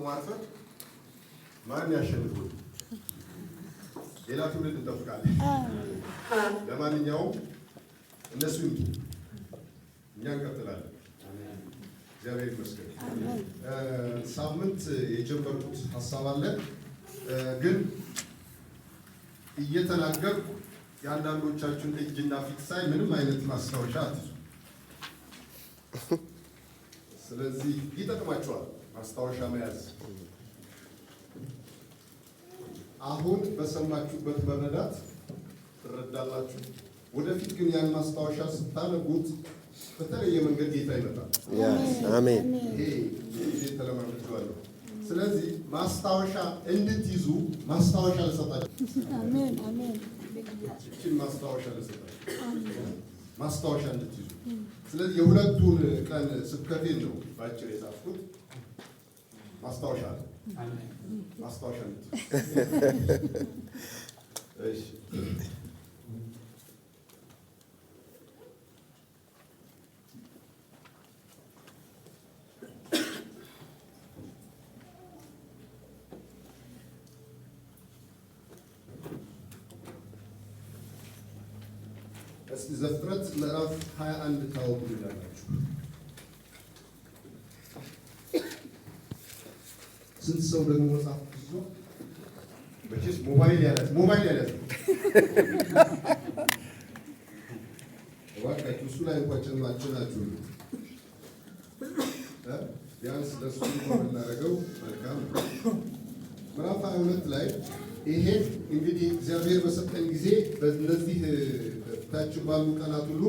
ማርፈድ ማን ያሸንፉት? ሌላ ትውልድ እንጠብቃለን። ለማንኛውም እነሱ ይምጡ፣ እኛ እንቀጥላለን። እግዚአብሔር ይመስገን። ሳምንት የጀመርኩት ሀሳብ አለ፣ ግን እየተናገርኩ የአንዳንዶቻችሁን እጅና ፊት ሳይ ምንም አይነት ማስታወሻ አትይዙ። ስለዚህ ይጠቅማችኋል ማስታወሻ መያዝ። አሁን በሰማችሁበት መረዳት ትረዳላችሁ። ወደፊት ግን ያን ማስታወሻ ስታነቡት በተለየ መንገድ ጌታ ይመጣል። አሜን። ይሄ ብዙ ጊዜ ተለማምጄዋለሁ። ስለዚህ ማስታወሻ እንድትይዙ ማስታወሻ ልሰጣችሁ። አሜን አሜን። እችን ማስታወሻ ልሰጣችሁ፣ ማስታወሻ እንድትይዙ። ስለዚህ የሁለቱን ቀን ስብከቴን ነው በአጭር የጻፍኩት። ማስታወሻ ነው፣ ማስታወሻ እንድትይዙ። እሺ፣ እስቲ ዘፍጥረት ምዕራፍ 21 ታወጡልኛላችሁ። ስንት ሰው ደግሞ መጽሐፍ ቅዱስ ይዞ? መቼስ ሞባይል ያላት ሞባይል ያላት እባካችሁ እሱ ላይ እንኳን ጭናችሁ ናችሁ፣ ቢያንስ ለእሱ እንኳን ብናደርገው መልካም ነው። ምዕራፍ 22 ላይ ይሄ እንግዲህ እግዚአብሔር በሰጠን ጊዜ በእነዚህ በፊታችን ባሉ ቀናት ሁሉ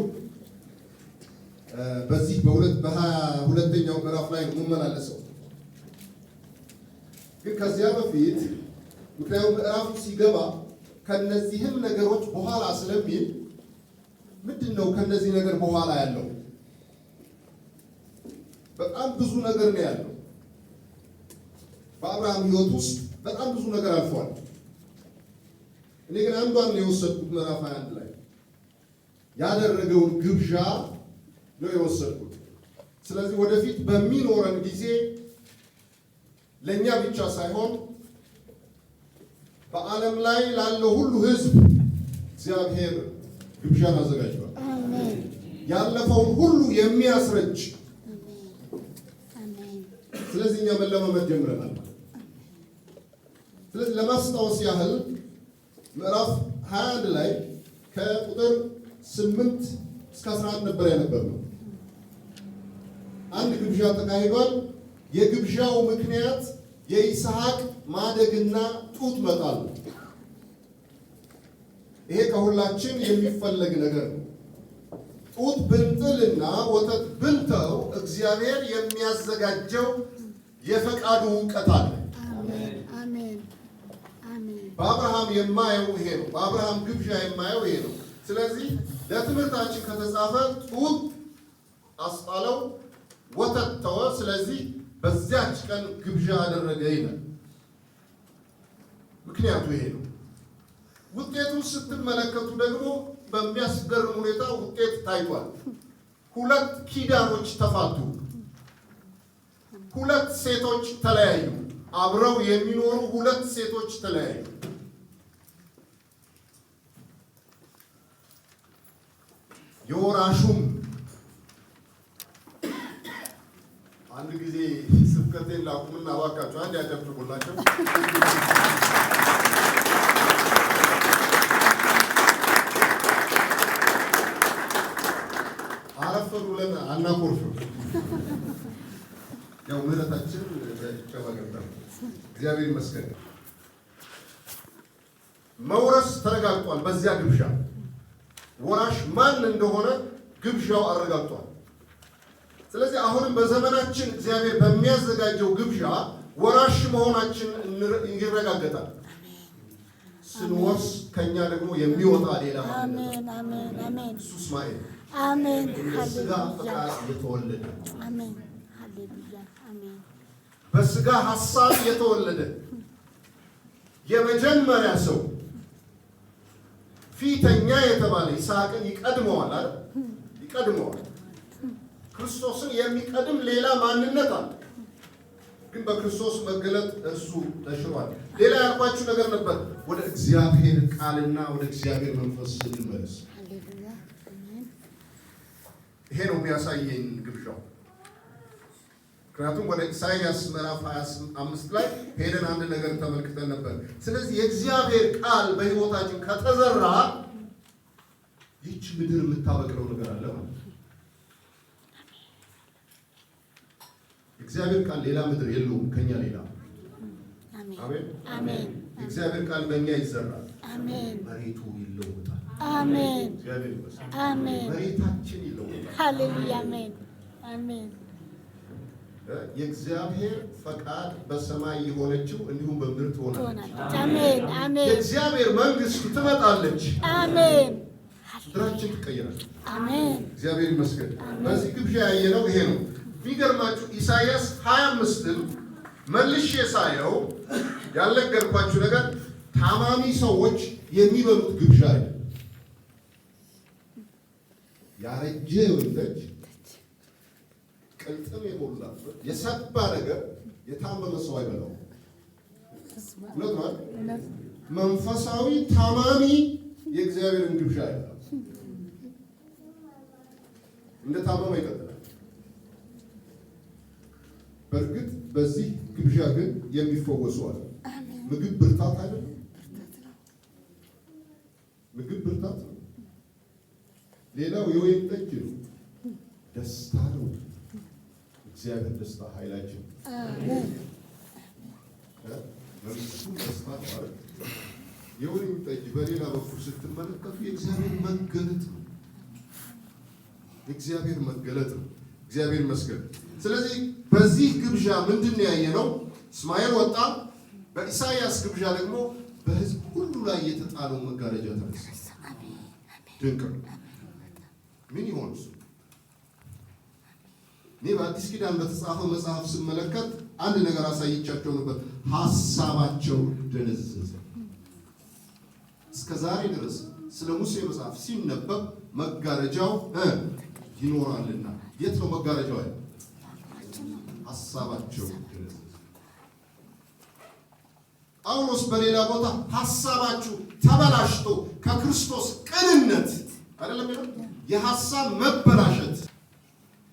በዚህ በ22ኛው ምዕራፍ ላይ ነው የምመላለሰው። ግን ከዚያ በፊት ምክንያቱም ምዕራፉ ሲገባ ከነዚህም ነገሮች በኋላ ስለሚል ምንድን ነው ከነዚህ ነገር በኋላ ያለው? በጣም ብዙ ነገር ነው ያለው። በአብርሃም ሕይወት ውስጥ በጣም ብዙ ነገር አልፏል። እኔ ግን አንዷን ነው የወሰድኩት። ምዕራፍ 21 ላይ ያደረገውን ግብዣ ነው የወሰድኩት። ስለዚህ ወደፊት በሚኖረን ጊዜ ለእኛ ብቻ ሳይሆን በዓለም ላይ ላለው ሁሉ ሕዝብ እግዚአብሔር ግብዣን አዘጋጅቷል። ያለፈውን ሁሉ የሚያስረጭ። ስለዚህ እኛ መለማመድ ጀምረናል። ስለዚህ ለማስታወስ ያህል ምዕራፍ 21 ላይ ከቁጥር 8 እስከ 11 ነበር ያነበብነው። አንድ ግብዣ ተካሂዷል። የግብዣው ምክንያት የይስሐቅ ማደግና ጡት መጣል ነው። ይሄ ከሁላችን የሚፈለግ ነገር ነው። ጡት ብንጥልና ወተት ብንተው እግዚአብሔር የሚያዘጋጀው የፈቃዱ እውቀት አለ። በአብርሃም የማየው ይሄ ነው። በአብርሃም ግብዣ የማየው ይሄ ነው። ስለዚህ ለትምህርታችን ከተጻፈ ጡት አስጣለው፣ ወተት ተወ። ስለዚህ በዚያች ቀን ግብዣ አደረገ ይላል። ምክንያቱ ይሄ ነው። ውጤቱን ስትመለከቱ ደግሞ በሚያስገርም ሁኔታ ውጤት ታይቷል። ሁለት ኪዳኖች ተፋቱ። ሁለት ሴቶች ተለያዩ። አብረው የሚኖሩ ሁለት ሴቶች ተለያዩ። የወራሹም አንድ ጊዜ ስብከቴን ላቁምና እባካችሁ አንድ ያጨብጭቡላቸው። አረፈዱ ብለን አናኮርፍም። ያው ምህረታችን በጭብጨባ ገባ። እግዚአብሔር ይመስገን። መውረስ ተረጋግጧል። በዚያ ግብዣ ወራሽ ማን እንደሆነ ግብዣው አረጋግጧል። ስለዚህ አሁንም በዘመናችን እግዚአብሔር በሚያዘጋጀው ግብዣ ወራሽ መሆናችን ይረጋገጣል። ስንወርስ ከኛ ደግሞ የሚወጣ ሌላ ማንነት እሱ እስማኤል በስጋ ፈቃድ የተወለደ፣ በስጋ ሐሳብ የተወለደ የመጀመሪያ ሰው ፊተኛ የተባለ ይስሐቅን ይቀድመዋል አይደል? ይቀድመዋል። ክርስቶስን የሚቀድም ሌላ ማንነት አለ። ግን በክርስቶስ መገለጥ እርሱ ተሽሯል። ሌላ ያልኳችሁ ነገር ነበር። ወደ እግዚአብሔር ቃልና ወደ እግዚአብሔር መንፈስ ስንመለስ ይሄ ነው የሚያሳየኝ ግብዣው። ምክንያቱም ወደ ኢሳይያስ ምዕራፍ 25 ላይ ሄደን አንድ ነገር ተመልክተን ነበር። ስለዚህ የእግዚአብሔር ቃል በሕይወታችን ከተዘራ ይህች ምድር የምታበቅለው ነገር አለ ማለት ነው። እግዚአብሔር ቃል ሌላ ምድር የለውም ከኛ ሌላ። አሜን አሜን። የእግዚአብሔር ቃል በእኛ ይዘራል፣ አሜን። መሬቱ ይለወጣል። አሜን። እግዚአብሔር ይመስገን። አሜን። መሬታችን ይለወጣል። ሃሌሉያ። አሜን። አሜን። የእግዚአብሔር ፈቃድ በሰማይ የሆነችው እንዲሁም በምድር ትሆናለች። ትሆናለች። አሜን። አሜን። የእግዚአብሔር መንግስት ትመጣለች፣ አሜን። ምድራችን ትቀይራለች። አሜን። እግዚአብሔር ይመስገን። በዚህ ግብዣ ያየነው ይሄ ነው። የሚገርማችሁ ኢሳይያስ 25ን መልሼ ሳየው ያልነገርኳችሁ ነገር ታማሚ ሰዎች የሚበሉት ግብዣ አይደለም። ያረጀ የወይን ጠጅ፣ ቅልጥም የሞላበት የሰባ ነገር የታመመ ሰው አይበላውም። እውነት ነው አይደል? መንፈሳዊ ታማሚ የእግዚአብሔርን ግብዣ አይበላም። እንደ ታመመ ይቀጥላል። በእርግጥ በዚህ ግብዣ ግን የሚፈወሱ አሉ። ምግብ ብርታት አይደለም? ምግብ ብርታት ነው። ሌላው የወይን ጠጅ ነው፣ ደስታ ነው። እግዚአብሔር ደስታ ኃይላችን፣ መንግስቱ ደስታ ነው አይደል? የወይን ጠጅ በሌላ በኩል ስትመለከቱ የእግዚአብሔር መገለጥ ነው። የእግዚአብሔር መገለጥ ነው። እግዚአብሔር ይመስገን። ስለዚህ በዚህ ግብዣ ምንድን ነው ያየነው? እስማኤል ወጣ። በኢሳይያስ ግብዣ ደግሞ በሕዝብ ሁሉ ላይ የተጣለው መጋረጃ ተነሳ። ድንቅ ነው። ምን ይሆን እሱ? እኔ በአዲስ ኪዳን በተጻፈው መጽሐፍ ስመለከት አንድ ነገር አሳይቻቸው ነበር። ሐሳባቸው ደነዘዘ። እስከ ዛሬ ድረስ ስለ ሙሴ መጽሐፍ ሲነበብ መጋረጃው ይኖራልና። የት ነው መጋረጃው ያለው? ሐሳባቸው ደነዘዘ። ጳውሎስ በሌላ ቦታ ሐሳባችሁ ተበላሽቶ ከክርስቶስ ቅንነት አይደለም የሚለው፣ የሐሳብ መበላሸት፣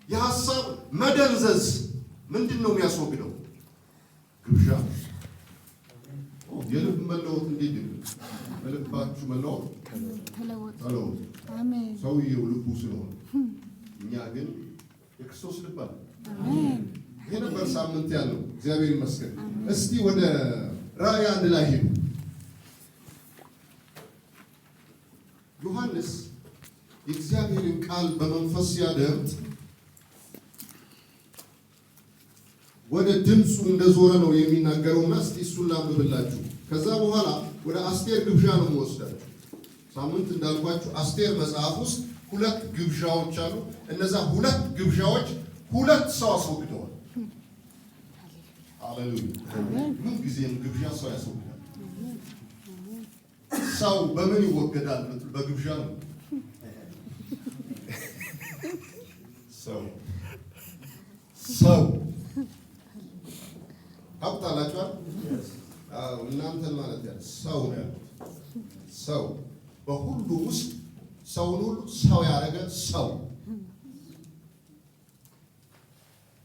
የሐሳብ መደንዘዝ ምንድን ነው የሚያስወግደው? ግብዣ። የልብ መለወጥ እንዴት ነው? በልባችሁ መለወጥ ተለወጡ። ተለወጡ። አሜን። ሰውየው ልቡ ስለሆነ፣ እኛ ግን የክርስቶስ ልብ አለ። አሜን። ይሄ ነበር ሳምንት ያለው። እግዚአብሔር ይመስገን። እስቲ ወደ ራእይ 1 ላይ ሄዱ። ዮሐንስ የእግዚአብሔርን ቃል በመንፈስ ሲያደምጥ ወደ ድምፁ እንደዞረ ነው የሚናገረውና እስቲ እሱን ላንብብላችሁ። ከዛ በኋላ ወደ አስቴር ግብዣ ነው የምወስዳችሁ። ሳምንት እንዳልኳችሁ አስቴር መጽሐፍ ውስጥ ሁለት ግብዣዎች አሉ። እነዛ ሁለት ግብዣዎች ሁለት ሰው አስወግደዋል። ሃሌሉያ! ምን ጊዜም ግብዣ ሰው ያስወግዳል። ሰው በምን ይወገዳል? በግብዣ ነው። ሰው ሰው ታውቁታላችኋል። አዎ እናንተን ማለት ያለ ሰው ነው ያሉት። ሰው በሁሉ ውስጥ ሰውን ሁሉ ሰው ያደረገ ሰው።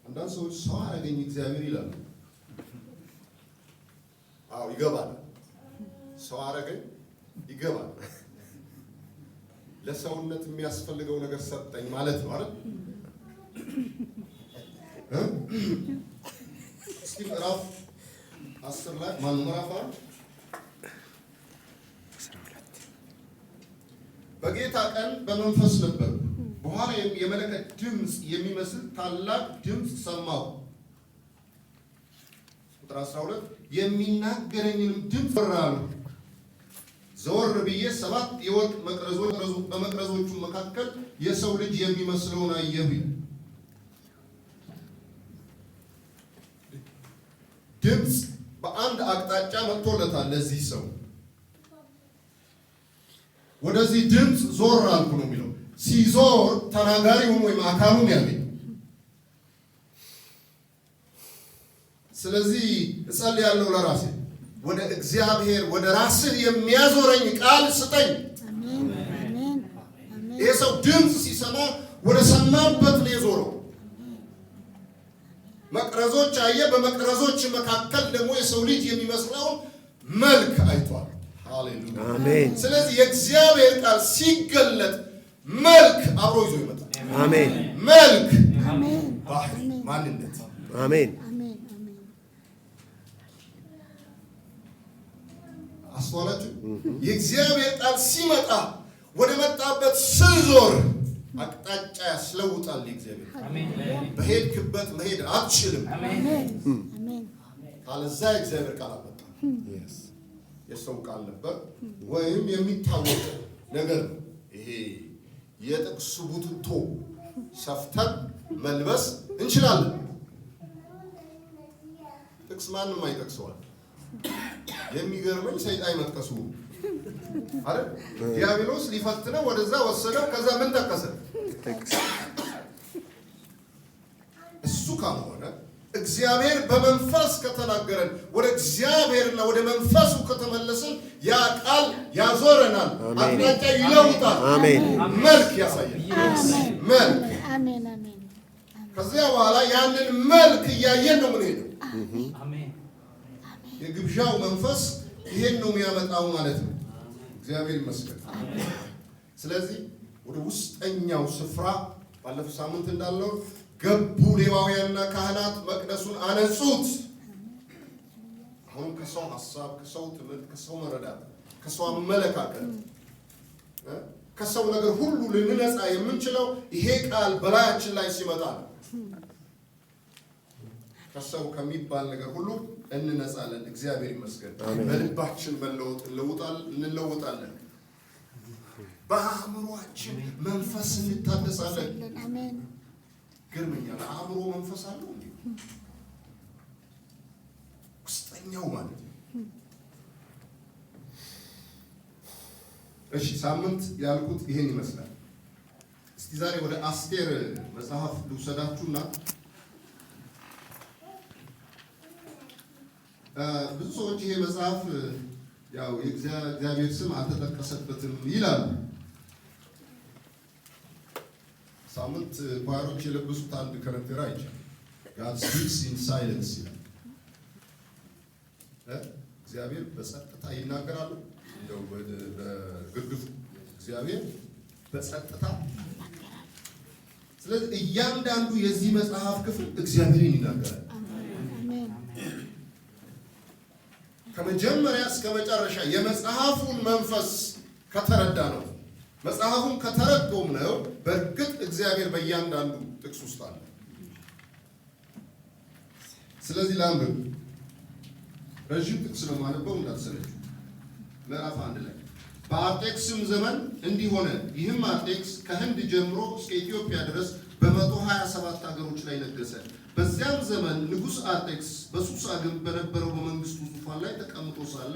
አንዳንድ ሰዎች ሰው አደረገኝ እግዚአብሔር ይላሉ። አዎ ይገባል። ሰው አደረገኝ ይገባል። ለሰውነት የሚያስፈልገው ነገር ሰጠኝ ማለት ነው አይደል? እስኪ ምዕራፍ 10 ላይ ማነው ምዕራፍ 1 በጌታ ቀን በመንፈስ ነበር። በኋላ የመለከት ድምፅ የሚመስል ታላቅ ድምፅ ሰማሁ። ቁጥር 12 የሚናገረኝንም ድምፅ ወራሉ። ዘወር ብዬ 7 የወርቅ መቅረዞች በመቅረዞቹ መካከል የሰው ልጅ የሚመስለውን አየሁ። ድምፅ በአንድ አቅጣጫ መጥቶለታል ለዚህ ሰው። ወደዚህ ድምፅ ዞር አልኩ ነው የሚለው። ሲዞር ተናጋሪውን ወይም አካሉን ያገኝ። ስለዚህ እጸልያለሁ ለራሴ፣ ወደ እግዚአብሔር ወደ ራስህ የሚያዞረኝ ቃል ስጠኝ። አሜን። አሜን። አሜን። ይሄ ሰው ድምፅ ሲሰማ ወደ ሰማበት ነው የዞረው። መቅረዞች አየ። በመቅረዞች መካከል ደግሞ የሰው ልጅ የሚመስለውን መልክ አይቷል። ሃሌሉያ። አሜን። ስለዚህ የእግዚአብሔር ቃል ሲገለጥ መልክ አብሮ ይዞ ይመጣል። አሜን። መልክ፣ አሜን። ባህሪ፣ ማንነት። አሜን። አሜን። አሜን። አስተዋላችሁ? የእግዚአብሔር ቃል ሲመጣ ወደ መጣበት ስዞር አቅጣጫ ያስለውጣል። የእግዚአብሔር ቃል በሄድክበት መሄድ አትችልም። አሜን። አሜን። ካለዛ የእግዚአብሔር ቃል አልመጣም። የሰው ቃል ነበር ወይም የሚታወቅ ነገር ነው። ይሄ የጥቅስ ቡትቶ ሰፍተን መልበስ እንችላለን። ጥቅስ ማንም አይጠቅሰዋል። የሚገርመኝ ሰይጣን መጥቀሱ አይደል? ዲያብሎስ ሊፈትነው ወደዛ ወሰደው። ከዛ ምን ጠቀሰ? እሱ ካልሆነ እግዚአብሔር በመንፈስ ከተናገረን፣ ወደ እግዚአብሔርና ወደ መንፈሱ ከተመለስን ያ ቃል ያዞረናል፣ አሜን። አቅጣጫ ይለውጣል፣ አሜን። መልክ ያሳያል። አሜን። መልክ። አሜን። አሜን። ከዚያ በኋላ ያንን መልክ እያየን ነው የምንሄደው። የግብዣው መንፈስ ይሄን ነው የሚያመጣው ማለት ነው። እግዚአብሔር ይመስገን። ስለዚህ ወደ ውስጠኛው ስፍራ ባለፈው ሳምንት እንዳለው ገቡ ሌዋውያንና ካህናት፣ መቅደሱን አነጹት። አሁን ከሰው ሀሳብ፣ ከሰው ትምህርት፣ ከሰው መረዳት፣ ከሰው አመለካከት፣ ከሰው ነገር ሁሉ ልንነጻ የምንችለው ይሄ ቃል በላያችን ላይ ሲመጣ ነው። ከሰው ከሚባል ነገር ሁሉ እንነጻለን። እግዚአብሔር ይመስገን። በልባችን መለወጥ እንለወጣለን። በአእምሯችን መንፈስ እንታደሳለን። አሜን። ገርመኛል። አእምሮ መንፈስ አለው እንዴ? ውስጠኛው ማለት ነው። እሺ፣ ሳምንት ያልኩት ይሄን ይመስላል። እስቲ ዛሬ ወደ አስቴር መጽሐፍ ልውሰዳችሁና ብዙ ሰዎች ይሄ መጽሐፍ ያው የእግዚአብሔር ስም አልተጠቀሰበትም ይላሉ። ሳምንት choir ኦች የለበሱት አንድ ከረንቴራ አይቻልም። "God speaks in silence" ይላል። እግዚአብሔር በጸጥታ ይናገራሉ። እንደው በግርድፉ እግዚአብሔር በጸጥታ። ስለዚህ እያንዳንዱ የዚህ መጽሐፍ ክፍል እግዚአብሔርን ይናገራል። አሜን። ከመጀመሪያ እስከ መጨረሻ የመጽሐፉን መንፈስ ከተረዳ ነው፣ መጽሐፉን ከተረጎም ነው፣ በእርግጥ እግዚአብሔር በእያንዳንዱ ጥቅስ ውስጥ አለ። ስለዚህ ላንብብ። ረዥም ጥቅስ ነው የማነበው፣ እንዳትሰለችው። ምዕራፍ 1 ላይ በአርጤክስም ዘመን እንዲህ ሆነ። ይህም አርጤክስ ከህንድ ጀምሮ እስከ ኢትዮጵያ ድረስ በ127 ሀገሮች ላይ ነገሰ። በዚያም ዘመን ንጉሥ አርጤክስ በሱሳ ግንብ በነበረው በመንግስቱ ዙፋን ላይ ተቀምጦ ሳለ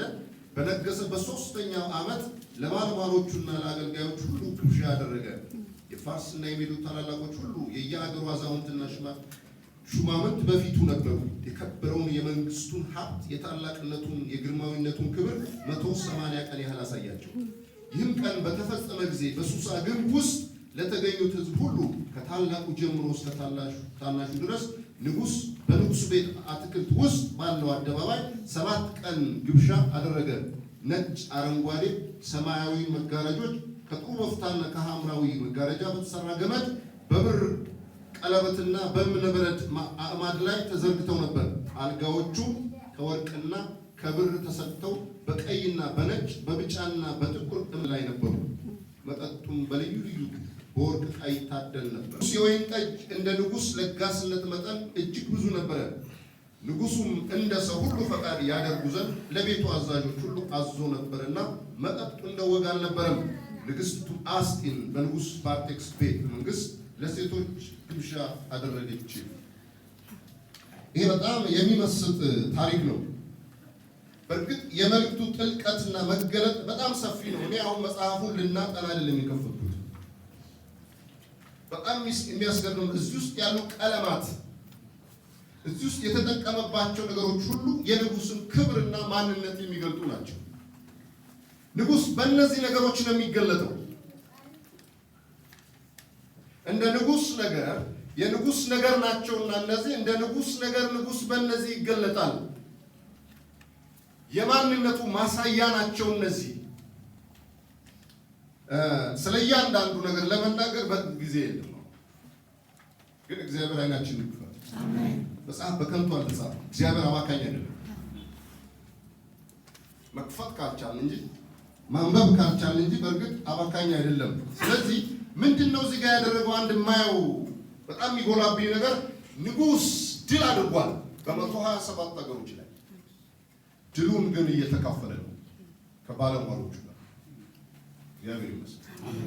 በነገሰ በሦስተኛው ዓመት ለባለሟሎቹና ለአገልጋዮች ሁሉ ግብዣ አደረገ። የፋርስና የሜዶ ታላላቆች ሁሉ፣ የየሀገሩ አዛውንትና ሹማምንት በፊቱ ነበሩ። የከበረውን የመንግስቱን ሀብት፣ የታላቅነቱን የግርማዊነቱን ክብር 180 ቀን ያህል አሳያቸው። ይህም ቀን በተፈጸመ ጊዜ በሱሳ ግንብ ውስጥ ለተገኙት ሕዝብ ሁሉ ከታላቁ ጀምሮ እስከ ታናሹ ድረስ ንጉስ በንጉሱ ቤት አትክልት ውስጥ ባለው አደባባይ 7 ቀን ግብዣ አደረገ። ነጭ፣ አረንጓዴ፣ ሰማያዊ መጋረጆች ከጥሩ በፍታና ከሐምራዊ መጋረጃ በተሰራ ገመድ በብር ቀለበትና በእብነበረድ አዕማድ ላይ ተዘርግተው ነበር። አልጋዎቹም ከወርቅና ከብር ተሰርተው በቀይና በነጭ በቢጫና በጥቁር ላይ ነበሩ። መጠጡም በልዩ ልዩ በወርቅ ዕቃ ይታደል ነበር። የወይን ጠጅ እንደ ንጉሥ ለጋስነት መጠን እጅግ ብዙ ነበረ። ንጉሱም እንደ ሰው ሁሉ ፈቃድ ያደርጉ ዘንድ ለቤቱ አዛዦች ሁሉ አዞ ነበርና መጠጡ እንደ ወግ አልነበረም። ንግሥቱ አስጢን በንጉሥ በአርጤክስስ ቤተ መንግሥት ለሴቶች ግብዣ አደረገች። ይሄ በጣም የሚመስጥ ታሪክ ነው። በእርግጥ የመልእክቱ ጥልቀትና መገለጥ በጣም ሰፊ ነው። እኔ አሁን መጽሐፉን ልናጠና አይደለም የከፈትኩት። በጣም የሚያስገርም እዚህ ውስጥ ያሉ ቀለማት፣ እዚህ ውስጥ የተጠቀመባቸው ነገሮች ሁሉ የንጉሥን ክብርና ማንነት የሚገልጡ ናቸው። ንጉሥ በእነዚህ ነገሮች ነው የሚገለጠው። እንደ ንጉሥ ነገር የንጉሥ ነገር ናቸውና እነዚህ እንደ ንጉሥ ነገር ንጉሥ በእነዚህ ይገለጣል። የማንነቱ ማሳያ ናቸው እነዚህ። ስለ እያንዳንዱ ነገር ለመናገር ጊዜ የለም፣ ግን እግዚአብሔር ዓይናችንን ይክፈት። አሜን። መጽሐፍ በከንቱ አልተጻፈም። እግዚአብሔር አባካኝ አይደለም። መክፈት ካልቻልን እንጂ፣ ማንበብ ካልቻልን እንጂ በእርግጥ አባካኝ አይደለም። ስለዚህ ምንድን ነው እዚህ ጋር ያደረገው? አንድ የማየው በጣም የሚጎላብኝ ነገር ንጉሥ ድል አድርጓል በ127 ሀገሮች ላይ። ድሉን ግን እየተካፈለ ነው ከባለሟሎቹ ጋር። እግዚአብሔር ይመስገን።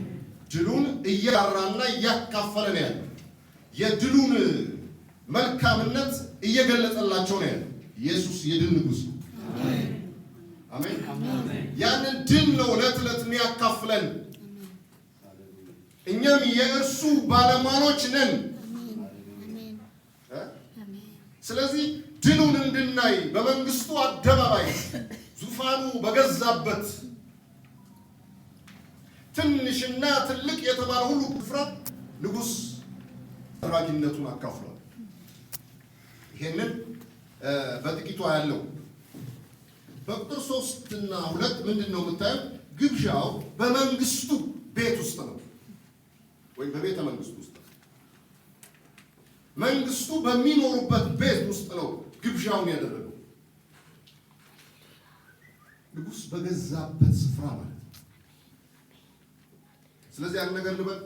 ድሉን እያራና እያካፈለ ነው ያለው። የድሉን መልካምነት እየገለጸላቸው ነው ያለው። ኢየሱስ የድል ንጉሥ ነው። አሜን። ያንን ድል ነው ዕለት ዕለት የሚያካፍለን። እኛም የእርሱ ባለሟሎች ነን። አሜን። እ? አሜን። ስለዚህ ድሉን እንድናይ በመንግስቱ አደባባይ ዙፋኑ በገዛበት ትንሽና ትልቅ የተባለ ሁሉ ስፍራ ንጉሥ አድራጊነቱን አካፍሏል። ይሄንን በጥቂቱ ያለው በቁጥር 3 እና 2 ምንድን ነው የምታየው? ግብዣው በመንግስቱ ቤት ውስጥ ነው ወይም በቤተ መንግስቱ ውስጥ ነው። መንግስቱ በሚኖሩበት ቤት ውስጥ ነው ግብዣውን ያደረገው። ንጉሥ በገዛበት ስፍራ ማለት ነው። ስለዚህ አንድ ነገር ልበል፣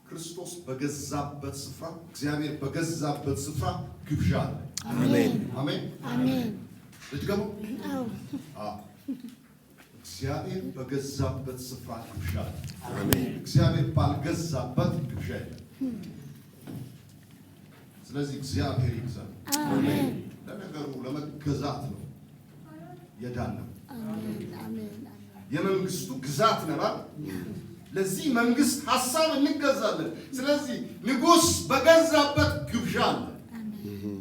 ክርስቶስ በገዛበት ስፍራ፣ እግዚአብሔር በገዛበት ስፍራ ግብዣ አለ። አሜን። አሜን። አሜን። ልትገቡ? አዎ። አዎ። እግዚአብሔር በገዛበት ስፍራ ግብዣ አለ። አሜን። እግዚአብሔር ባልገዛበት ግብዣ የለም። ስለዚህ እግዚአብሔር ይግዛ። አሜን። ለነገሩ ለመገዛት ነው የዳነው። አሜን። አሜን። የመንግስቱ ግዛት ነን። ለዚህ መንግስት ሀሳብ እንገዛለን። ስለዚህ ንጉሥ በገዛበት ግብዣ አለ። አሜን።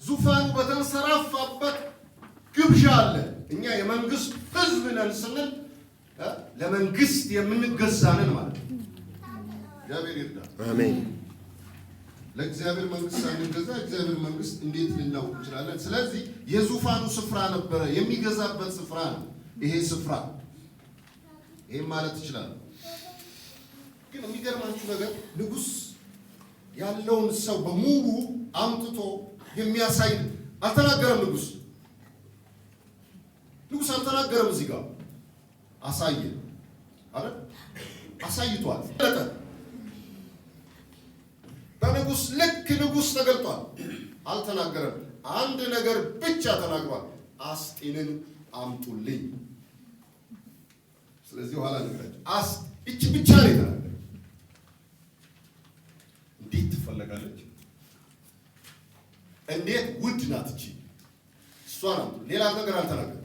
ዙፋኑ በተንሰራፋበት ግብዣ አለ። እኛ የመንግስት ህዝብ ነን ስንል ለመንግስት የምንገዛ ነን ማለት ነው። እግዚአብሔር ይርዳል። አሜን። ለእግዚአብሔር መንግስት ሳንገዛ እግዚአብሔር መንግስት እንዴት ልናውቅ እንችላለን? ስለዚህ የዙፋኑ ስፍራ ነበረ፣ የሚገዛበት ስፍራ ነው ይሄ ስፍራ። ይሄም ማለት ይችላል። ግን የሚገርማችሁ ነገር ንጉሥ ያለውን ሰው በሙሉ አምጥቶ የሚያሳይ አልተናገረም። ንጉሥ አልተናገረም። እዚህ ጋር አሳየ አይደል? አሳይቷል። ገለጠ። በንጉሥ ልክ ንጉሥ ተገልጧል። አልተናገረም። አንድ ነገር ብቻ ተናግሯል። አስጢንን አምጡልኝ። ስለዚህ ኋላ ነግራቸው ይቺ ብቻ ነው የተናገረው። እንዴት ትፈለጋለች? እንዴት ውድ ናት እቺ! እሷን አምጡ። ሌላ ነገር አልተናገረም።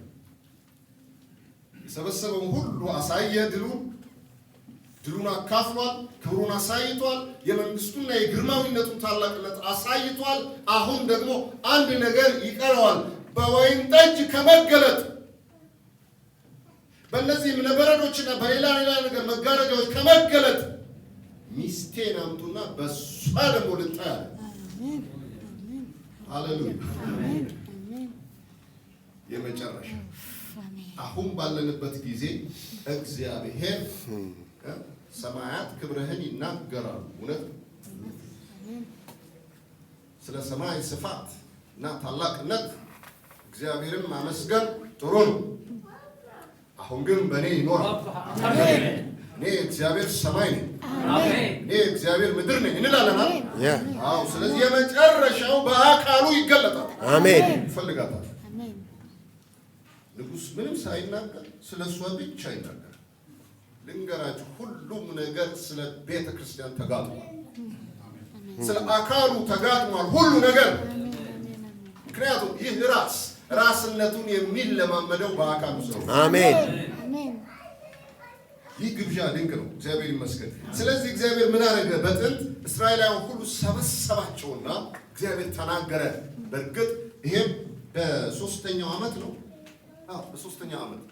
የሰበሰበውን ሁሉ አሳየ። ድሉን አካፍሏል። ክብሩን አሳይቷል። የመንግስቱና የግርማዊነቱን ታላቅነት አሳይቷል። አሁን ደግሞ አንድ ነገር ይቀረዋል። በወይን ጠጅ ከመገለጥ፣ በእነዚህ እብነበረዶችና በሌላ ሌላ ነገር መጋረጃዎች ከመገለጥ ሚስቴን አምጡና በሷ ደግሞ ልታይ አለ። አሜን። አሜን። ሃሌሉያ። አሜን። አሜን። የመጨረሻ አሜን። አሁን ባለንበት ጊዜ እግዚአብሔር ሰማያት ክብርህን ይናገራሉ። እውነት አሜን። ስለ ሰማይ ስፋት እና ታላቅነት እግዚአብሔርን ማመስገን ጥሩ ነው። አሁን ግን በእኔ ይኖራል። እኔ እግዚአብሔር ሰማይ ነኝ፣ እኔ እግዚአብሔር ምድር ነኝ እንላለን አይደል? Yeah. አዎ። ስለዚህ የመጨረሻው በአካሉ ይገለጣል። አሜን። ይፈልጋታል። አሜን። ንጉሥ ምንም ሳይናገር ስለ እሷ ብቻ ይናገራል። ልንገራችሁ፣ ሁሉም ነገር ስለ ቤተ ክርስቲያን ተጋጥሟል። ስለ አካሉ ተጋጥሟል ሁሉ ነገር። አሜን። አሜን። ምክንያቱም ይህ ራስ ራስነቱን የሚለማመደው በአካሉ ስለሆነ አሜን። አሜን። ይህ ግብዣ ድንቅ ነው። እግዚአብሔር ይመስገን። ስለዚህ እግዚአብሔር ምን አደረገ? በጥንት እስራኤላውያን ሁሉ ሰበሰባቸውና እግዚአብሔር ተናገረ። በእርግጥ ይሄም በሶስተኛው ዓመት ነው። አዎ፣ በሶስተኛው ዓመት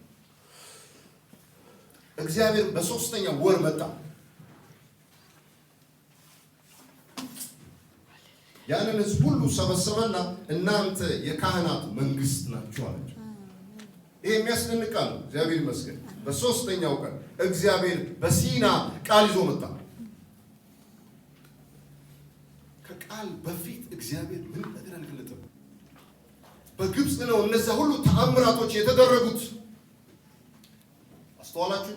እግዚአብሔር በሶስተኛው ወር መጣ። ያንን ሕዝብ ሁሉ ሰበሰበና እናንተ የካህናት መንግስት ናችሁ አላቸው። ይሄ የሚያስደንቅ ቃል ነው። እግዚአብሔር ይመስገን። በሶስተኛው ቀን እግዚአብሔር በሲና ቃል ይዞ መጣ። ከቃል በፊት እግዚአብሔር ምንም ነገር አልገለጠም። በግብፅ ነው እነዚያ ሁሉ ተአምራቶች የተደረጉት። አስተዋላችሁ?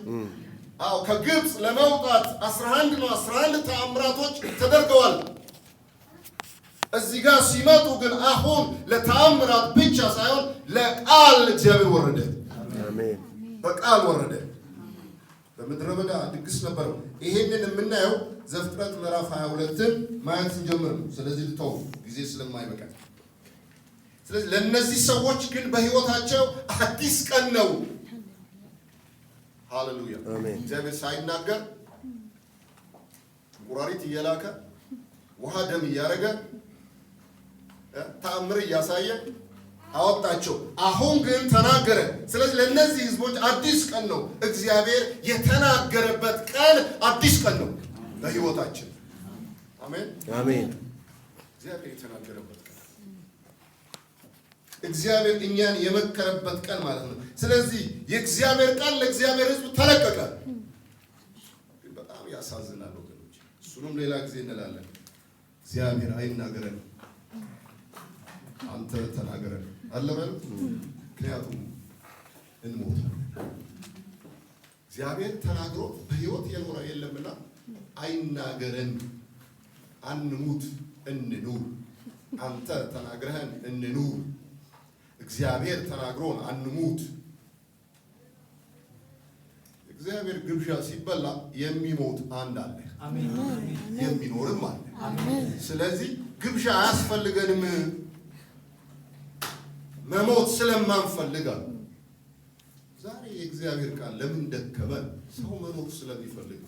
አዎ፣ ከግብፅ ለመውጣት 11 ነው 11 ተአምራቶች ተደርገዋል። እዚህ ጋር ሲመጡ ግን አሁን ለተአምራት ብቻ ሳይሆን ለቃል እግዚአብሔር ወረደ። አሜን። በቃል ወረደ። በምድረ በዳ ድግስ ነበረው። ይሄንን የምናየው ዘፍጥረት ምዕራፍ 22ን ማየት ስንጀምር ነው። ስለዚህ ልተው ጊዜ ስለማይበቃ። ስለዚህ ለእነዚህ ሰዎች ግን በሕይወታቸው አዲስ ቀን ነው። ሃሌሉያ! አሜን። እግዚአብሔር ሳይናገር እንቁራሪት እየላከ፣ ውሃ ደም እያደረገ፣ ተአምር እያሳየ አወጣቸው። አሁን ግን ተናገረ። ስለዚህ ለእነዚህ ህዝቦች አዲስ ቀን ነው። እግዚአብሔር የተናገረበት ቀን አዲስ ቀን ነው በህይወታችን። አሜን። አሜን። እግዚአብሔር የተናገረበት ቀን፣ እግዚአብሔር እኛን የመከረበት ቀን ማለት ነው። ስለዚህ የእግዚአብሔር ቃል ለእግዚአብሔር ሕዝብ ተለቀቀ። ግን በጣም ያሳዝናል ወገኖች፣ እሱንም ሌላ ጊዜ እንላለን። እግዚአብሔር አይናገረን፣ አንተ ተናገረን አለ በሉ። ምክንያቱም እንሞታለን። እግዚአብሔር ተናግሮ በሕይወት የኖረ የለምና አይናገረን፣ አንሙት፣ እንኑር። አንተ ተናግረህን እንኑር። እግዚአብሔር ተናግሮን አንሙት። እግዚአብሔር ግብዣ ሲበላ የሚሞት አንድ አለ፣ የሚኖርም አለ። ስለዚህ ግብዣ አያስፈልገንም፣ መሞት ስለማንፈልግ አሉ። ዛሬ የእግዚአብሔር ቃል ለምን ደከመ? ሰው መኖር ስለሚፈልግ።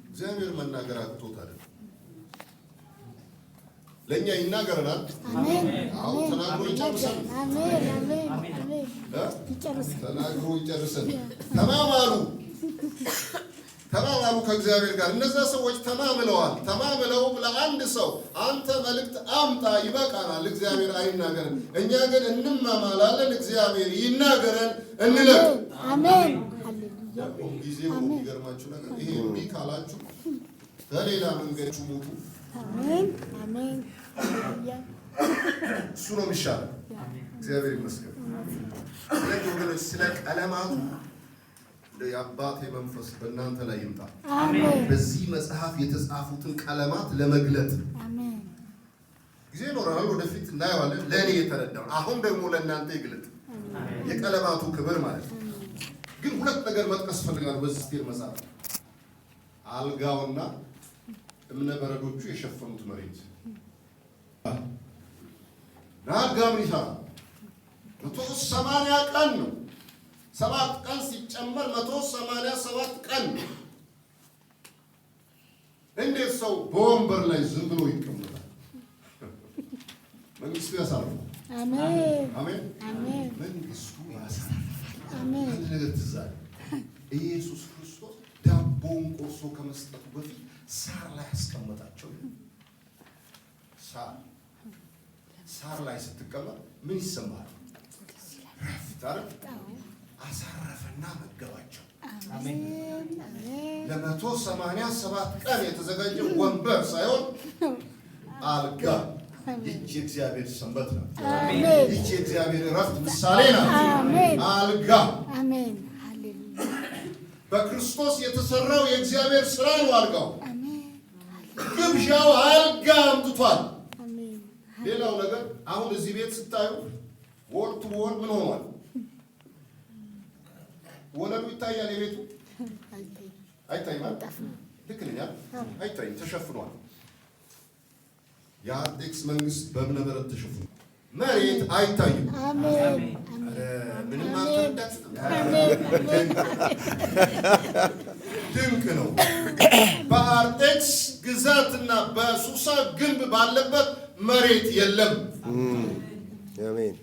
እግዚአብሔር መናገር አቅቶት አይደለም። ለእኛ ይናገረናል። አሜን። አዎ፣ ተናግሮ ይጨርሳል። አሜን። አሜን። አሜን። እ? ይጨርሳል። ተናግሮ ይጨርሰን። ተማማሉ፣ ተማማሉ ከእግዚአብሔር ጋር። እነዛ ሰዎች ተማምለዋል። ተማምለው ለአንድ ሰው አንተ መልእክት አምጣ ይበቃናል፣ እግዚአብሔር አይናገረን፣ እኛ ግን እንማማላለን፣ እግዚአብሔር ይናገረን እንለቅ። አሜን። ሃሌሉያ። ጊዜው የሚገርማችሁ ነገር ይሄ እምቢ ካላችሁ በሌላ መንገድ ሙቱ። አሜን። አሜን። ሃሌሉያ። እሱ ነው የሚሻለው። እግዚአብሔር ይመስገን። ስለዚህ ወገኖች ስለ ቀለማቱ እንደው የአባቴ መንፈስ በእናንተ ላይ ይምጣ። አሜን። በዚህ መጽሐፍ የተጻፉትን ቀለማት ለመግለጥ አሜን። ጊዜ ይኖረናል፣ ወደፊት እናየዋለን። ለእኔ የተረዳውን አሁን ደግሞ ለእናንተ ይግለጥ፣ የቀለማቱ ክብር ማለት ነው። ግን ሁለት ነገር መጥቀስ ፈልጋለሁ በዚህ አስቴር መጽሐፍ፣ አልጋውና እምነ በረዶቹ የሸፈኑት መሬት። አልጋ ምን ይሰራል? 180 ቀን ነው። 7 ቀን ሲጨመር 187 ቀን ነው። እንዴት ሰው በወንበር ላይ ዝም ብሎ ይቀመጣል? መንግስቱ ያሳርፋል። አሜን። አሜን። አሜን። መንግስቱ ያሳርፋል። አሜን። አንድ ነገር ትዝ አለኝ። ኢየሱስ ክርስቶስ ዳቦውን ቆርሶ ከመስጠቱ በፊት ሳር ላይ አስቀመጣቸው። ሳር ላይ ስትቀመጥ ምን ይሰማል? ረፍት አይደል? አሳረፈና መገባቸው። አሜን። አሜን። ለ187 ቀን የተዘጋጀ ወንበር ሳይሆን አልጋ። ይህች የእግዚአብሔር ሰንበት ናት። አሜን። ይህች የእግዚአብሔር እረፍት ምሳሌ ናት። አሜን። አልጋ አሜን። ሃሌሉያ። በክርስቶስ የተሰራው የእግዚአብሔር ስራ ነው። አልጋው አሜን። ግብዣው አልጋ አምጥቷል። አሜን። ሌላው ነገር አሁን እዚህ ቤት ስታዩ wall to wall ምን ሆኗል? ወለሉ ይታያል። የቤቱ አይታይም። አይታይም አይደል? ልክ ነኝ አይደል? አይታይም፣ ተሸፍኗል። የአርጤክስ መንግስት በእብነ በረድ ተሸፍኗል። መሬት አይታይም። አሜን። ኧረ ምንም አልተረዳችሁትም። አሜን። ድንቅ ነው። በአርጤክስ ግዛትና በሱሳ ግንብ ባለበት መሬት የለም። አሜን።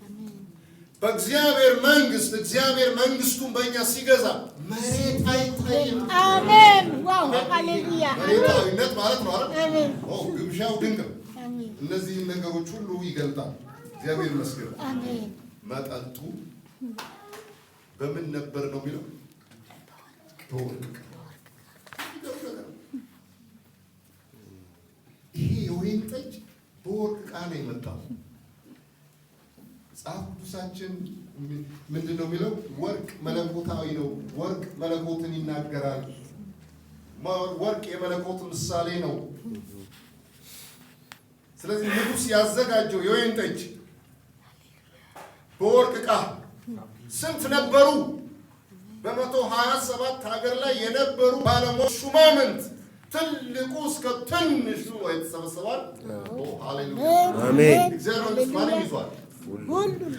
በእግዚአብሔር መንግስት፣ እግዚአብሔር መንግስቱን በእኛ ሲገዛ መሬት አይታይም። አሜን። Wow፣ ሃሌሉያ። መሬታዊነት ማለት ነው አይደል? አሜን። ኦ፣ ግብዣው ድንቅ ነው። አሜን። እነዚህን ነገሮች ሁሉ ይገልጣል። እግዚአብሔር ይመስገን። አሜን። መጠጡ በምን ነበር ነው የሚለው? በወርቅ ዕቃ። የሚገርም ነገር ነው። ይሄ የወይን ጠጅ በወርቅ ዕቃ ነው የመጣው። መጽሐፍ ቅዱሳችን ምንድን ነው የሚለው? ወርቅ መለኮታዊ ነው። ወርቅ መለኮትን ይናገራል። ወርቅ የመለኮት ምሳሌ ነው። ስለዚህ ንጉሥ ያዘጋጀው የወይን ጠጅ በወርቅ ዕቃ ስንት ነበሩ? በ127 ሀገር ላይ የነበሩ ባለሟሎች፣ ሹማምንት፣ ትልቁ እስከ ትንሹ የተሰበሰባል። ሃሌሉያ! አሜን። እግዚአብሔር መንግስት ማንን ይዟል? ሁሉም።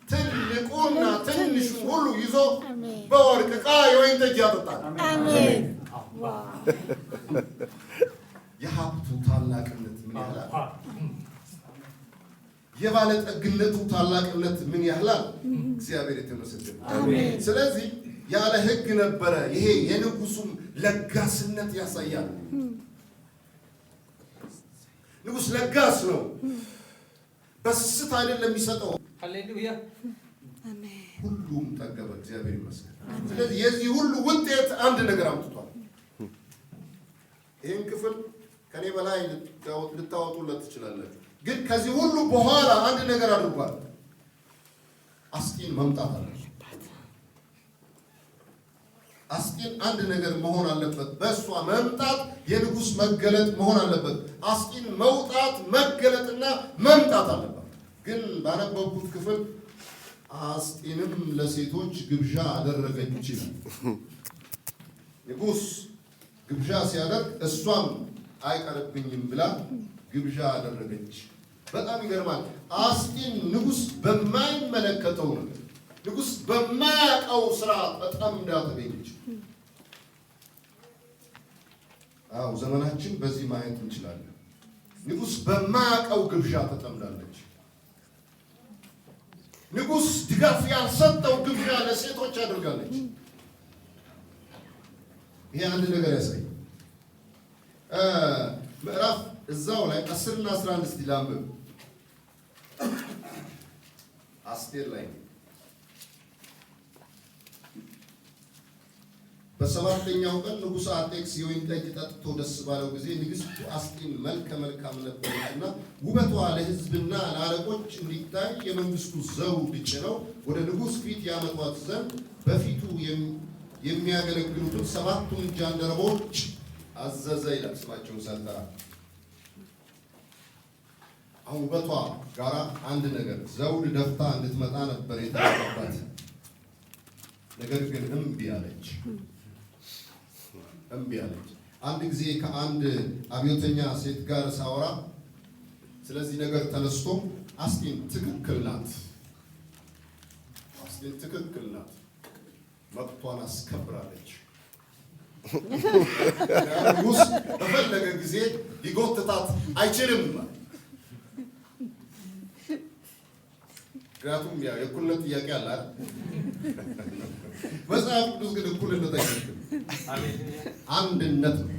ትልቁና ትንሹ ሁሉ ይዞ አሜን። በወርቅ ዕቃ የወይን ጠጅ ያጠጣል። አሜን። Wow። የሀብቱ ታላቅነት ምን ያህላል? የባለጠግነቱ ታላቅነት ምን ያህላል? እግዚአብሔር የተመሰገነ። አሜን። ስለዚህ ያለ ሕግ ነበረ። ይሄ የንጉሱም ለጋስነት ያሳያል። ንጉስ ለጋስ ነው። በስስት አይደለም የሚሰጠው። ሃሌሉያ። አሜን። ሁሉም ጠገበ። እግዚአብሔር ይመስገን። ስለዚህ የዚህ ሁሉ ውጤት አንድ ነገር አምጥቷል። ይህን ክፍል ከኔ በላይ ልታወጡለት ትችላላችሁ። ግን ከዚህ ሁሉ በኋላ አንድ ነገር አድርጓል። አስጢን መምጣት አለበት። አስጢን አንድ ነገር መሆን አለበት። በእሷ መምጣት የንጉሥ መገለጥ መሆን አለበት። አስጢን መውጣት፣ መገለጥና መምጣት አለባት። ግን ባነበብኩት ክፍል አስጢንም ለሴቶች ግብዣ አደረገች ይላል። ንጉሥ ግብዣ ሲያደርግ እሷም አይቀርብኝም ብላ ግብዣ አደረገች። በጣም ይገርማል። አስጢን ንጉሥ በማይመለከተው ነገር፣ ንጉሥ በማያውቀው ስራ ተጠምዳ ተገኘች። አዎ፣ ዘመናችን በዚህ ማየት እንችላለን። ንጉሥ በማያውቀው ግብዣ ተጠምዳለች። ንጉሥ ድጋፍ ያልሰጠው ግብዣ ለሴቶች አድርጋለች። ይሄ አንድ ነገር ያሳይ። ምዕራፍ እዛው ላይ 10ና 11 እስቲ ላንብብ። አስቴር ላይ ነው። በሰባተኛው ቀን ንጉሥ አርጤክስስ የወይን ጠጅ ጠጥቶ ደስ ባለው ጊዜ ንግሥቱ አስጢን መልከ መልካም ነበረችና ውበቷ ለሕዝብና ለአለቆች እንዲታይ የመንግስቱ ዘውድ ጭነው ወደ ንጉሥ ፊት ያመጧት ዘንድ በፊቱ የሚያገለግሉትን ሰባቱን ጃንደረቦች አዘዘ ይላል። ስማቸውን ሳልጠራ። አሁን ውበቷ ጋራ አንድ ነገር ዘውድ ደፍታ እንድትመጣ ነበር የተላከባት። ነገር ግን እምቢ አለች። እምቢ አለች። አንድ ጊዜ ከአንድ አብዮተኛ ሴት ጋር ሳወራ ስለዚህ ነገር ተነስቶ አስጢን ትክክል ናት፣ አስጢን ትክክል ናት፣ መብቷን አስከብራለች። ንጉሥ በፈለገ ጊዜ ሊጎትታት አይችልም። ምክንያቱም ያው የእኩልነት ጥያቄ አለ አይደል? መጽሐፍ ቅዱስ ግን እኩልነት አይሰብክም። አንድነት ነው።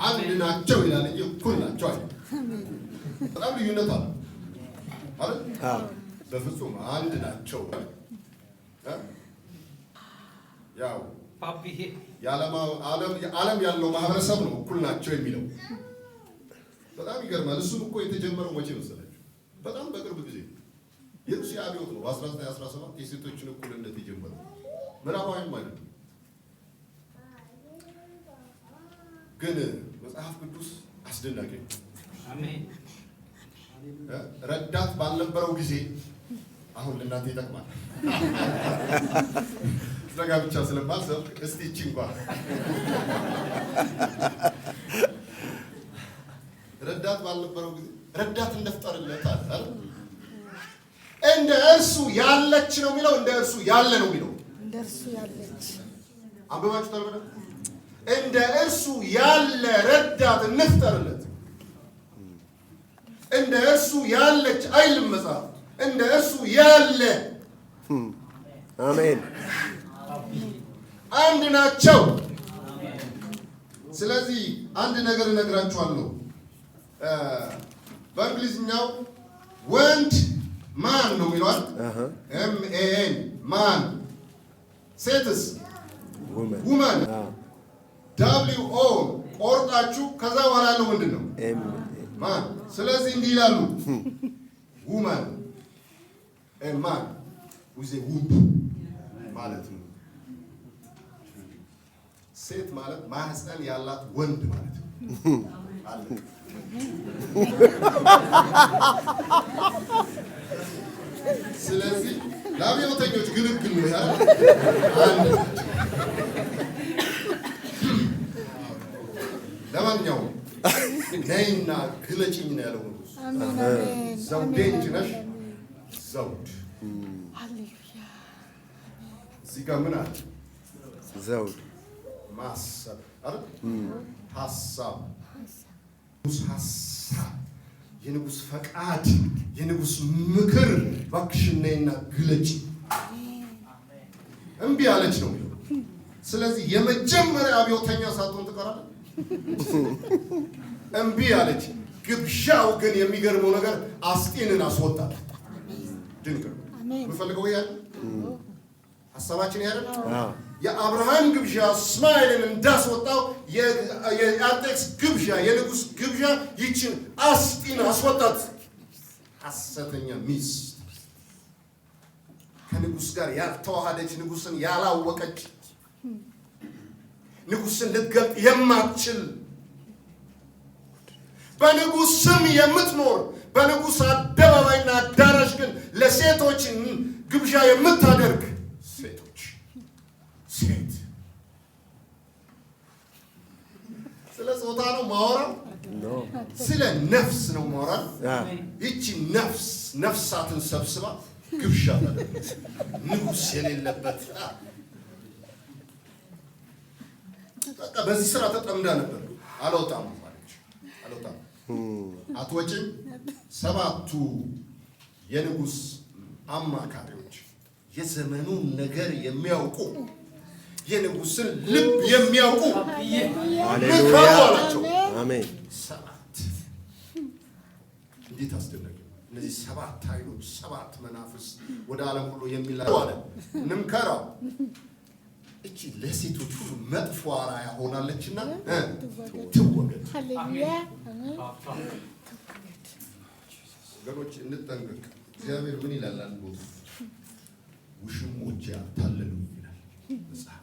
አንድ ናቸው ይላል እንጂ እኩል ናቸው አይደል? በጣም ልዩነት አለ አይደል? በፍጹም አንድ ናቸው። ያው ዓለም ያለው ማህበረሰብ ነው እኩል ናቸው የሚለው። በጣም ይገርማል። እሱም እኮ የተጀመረው መቼ መሰላችሁ? በጣም በቅርብ ጊዜ የሩሲያ አብዮት ነው በ1917 የሴቶችን እኩልነት የጀመረው። ምዕራባዊም አይደለም። ግን መጽሐፍ ቅዱስ አስደናቂ ነው። ረዳት ባልነበረው ጊዜ፣ አሁን ለእናንተ ይጠቅማል። ስለ ጋብቻ ስለማልሰብክ እስቲ ይቺ እንኳን፣ ረዳት ባልነበረው ጊዜ ረዳት እንፍጠርለት አለ አይደል? እንደ እርሱ ያለች ነው የሚለው፣ እንደ እርሱ ያለ ነው የሚለው። እንደ እርሱ ያለች። አንብባችሁታል በደንብ? እንደ እርሱ ያለ ረዳት እንፍጠርለት። እንደ እርሱ ያለች አይልም መጽሐፍ፣ እንደ እርሱ ያለ። አሜን። አንድ ናቸው። ስለዚህ አንድ ነገር እነግራችኋለሁ። በእንግሊዝኛው ወንድ man ነው የሚለዋል፣ MAN man። ሴትስ? Woman. Woman። WO ቆርጣችሁ ከዛ በኋላ ያለው ምንድን ነው? M. Man። ስለዚህ እንዲህ ይላሉ፣ woman, man with womb ማለት ነው። ሴት ማለት ማህፀን ያላት ወንድ ማለት ነው። አለቀ። ስለዚህ ለአብዮተኞች ግልግል ነው ያለ አንድ ናቸው። ለማንኛውም ነይና ግለጭኝ ነው ያለው ንጉስ። አሜን አሜን። ዘውዴ እንጂ ነሽ ዘውድ። ሃሌሉያ። እዚህ ጋር ምን አለ? ዘውድ። ማሰብ አይደል? ሀሳብ፣ ንጉስ ሀሳብ፣ የንጉስ ፈቃድ፣ የንጉስ ምክር፣ እባክሽን ነይና ግለጭ። እምቢ አለች ነው የሚለው። ስለዚህ የመጀመሪያ አብዮተኛ ሳትሆን ትቀራለች። እምቢ አለች። ግብዣው ግን የሚገርመው ነገር አስጢንን አስወጣት። ድንቅ ነው። አሜን። የምፈልገው ያለ ሀሳባችን ያለ አዎ። የአብርሃም ግብዣ እስማኤልን እንዳስወጣው የአርጤክስ ግብዣ፣ የንጉስ ግብዣ ይችን አስጢን አስወጣት። ሐሰተኛ ሚስት፣ ከንጉስ ጋር ያልተዋሃደች፣ ንጉስን ያላወቀች፣ ንጉስን ልትገልጥ የማትችል፣ በንጉስ ስም የምትኖር፣ በንጉስ አደባባይና አዳራሽ ግን ለሴቶች ግብዣ የምታደርግ ሴቶች ሴት። ስለ ጾታ ነው ማወራው፣ No. ስለ ነፍስ ነው ማወራው። ይቺ ነፍስ ነፍሳትን ሰብስባ ግብዣ ታደርግ ንጉስ የሌለበት፣ በቃ በዚህ ስራ ተጠምዳ ነበር። አልወጣም አለች። አልወጣም፣ አትወጪም። ሰባቱ የንጉስ አማካሪዎች፣ የዘመኑን ነገር የሚያውቁ፣ የንጉስን ልብ የሚያውቁ ምከሩ አላቸው። አሜን። ሰባት፣ እንዴት አስደናቂ! እነዚህ ሰባት ኃይሎች፣ ሰባት መናፍስት ወደ ዓለም ሁሉ የሚላኩ አለ። እንምከራው፣ እቺ ለሴቶች ሁሉ መጥፎ አርአያ ሆናለችና ትወገድ። ሃሌሉያ አሜን። ወገኖች እንጠንቀቅ። እግዚአብሔር ምን ይላል? አንድ ቦታ ውሽሞቼ አታለሉኝ ይላል መጽሐፍ።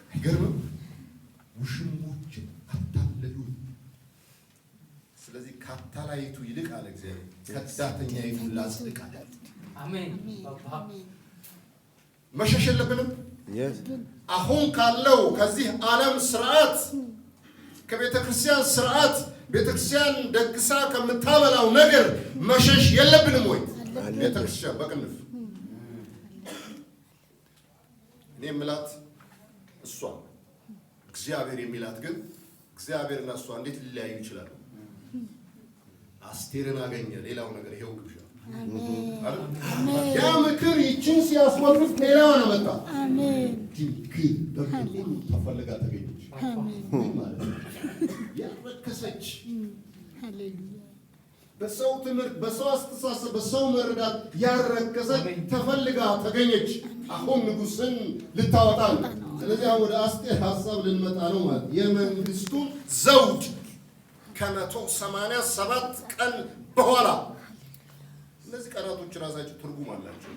አይገርምም? ውሽሞቼ አታለሉኝ። ስለዚህ ካታላይቱ ይልቅ አለ እግዚአብሔር ከዳተኛይቱን ላጽድቅ አለ። አሜን። መሸሽ የለብንም። Yes. አሁን ካለው ከዚህ ዓለም ስርዓት፣ ከቤተ ክርስቲያን ስርዓት፣ ቤተ ክርስቲያን ደግሳ ከምታበላው ነገር መሸሽ የለብንም ወይ? ቤተ ክርስቲያን በቅንፍ እኔ የምላት እሷ፣ እግዚአብሔር የሚላት ግን እግዚአብሔርና እሷ እንዴት ሊለያዩ ይችላሉ? አስቴርን አገኘ። ሌላው ነገር ይሄው ግብዣ አይደል? ያ ምክር ይችን ሲያስወግድ ሌላዋን አመጣ። አሜን። ድንግል በምድር ሁሉ ተፈልጋ ተገኘች። አሜን። ምን ማለት ነው? ያረከሰች፣ ሃሌሉያ። በሰው ትምህርት፣ በሰው አስተሳሰብ፣ በሰው መረዳት ያረከሰች ተፈልጋ ተገኘች። አሁን ንጉስን ልታወጣ ነው። ስለዚህ አሁን ወደ አስቴር ሀሳብ ልንመጣ ነው ማለት የመንግስቱን ዘውድ ከ187 ቀን በኋላ። እነዚህ ቀናቶች ራሳቸው ትርጉም አላቸው።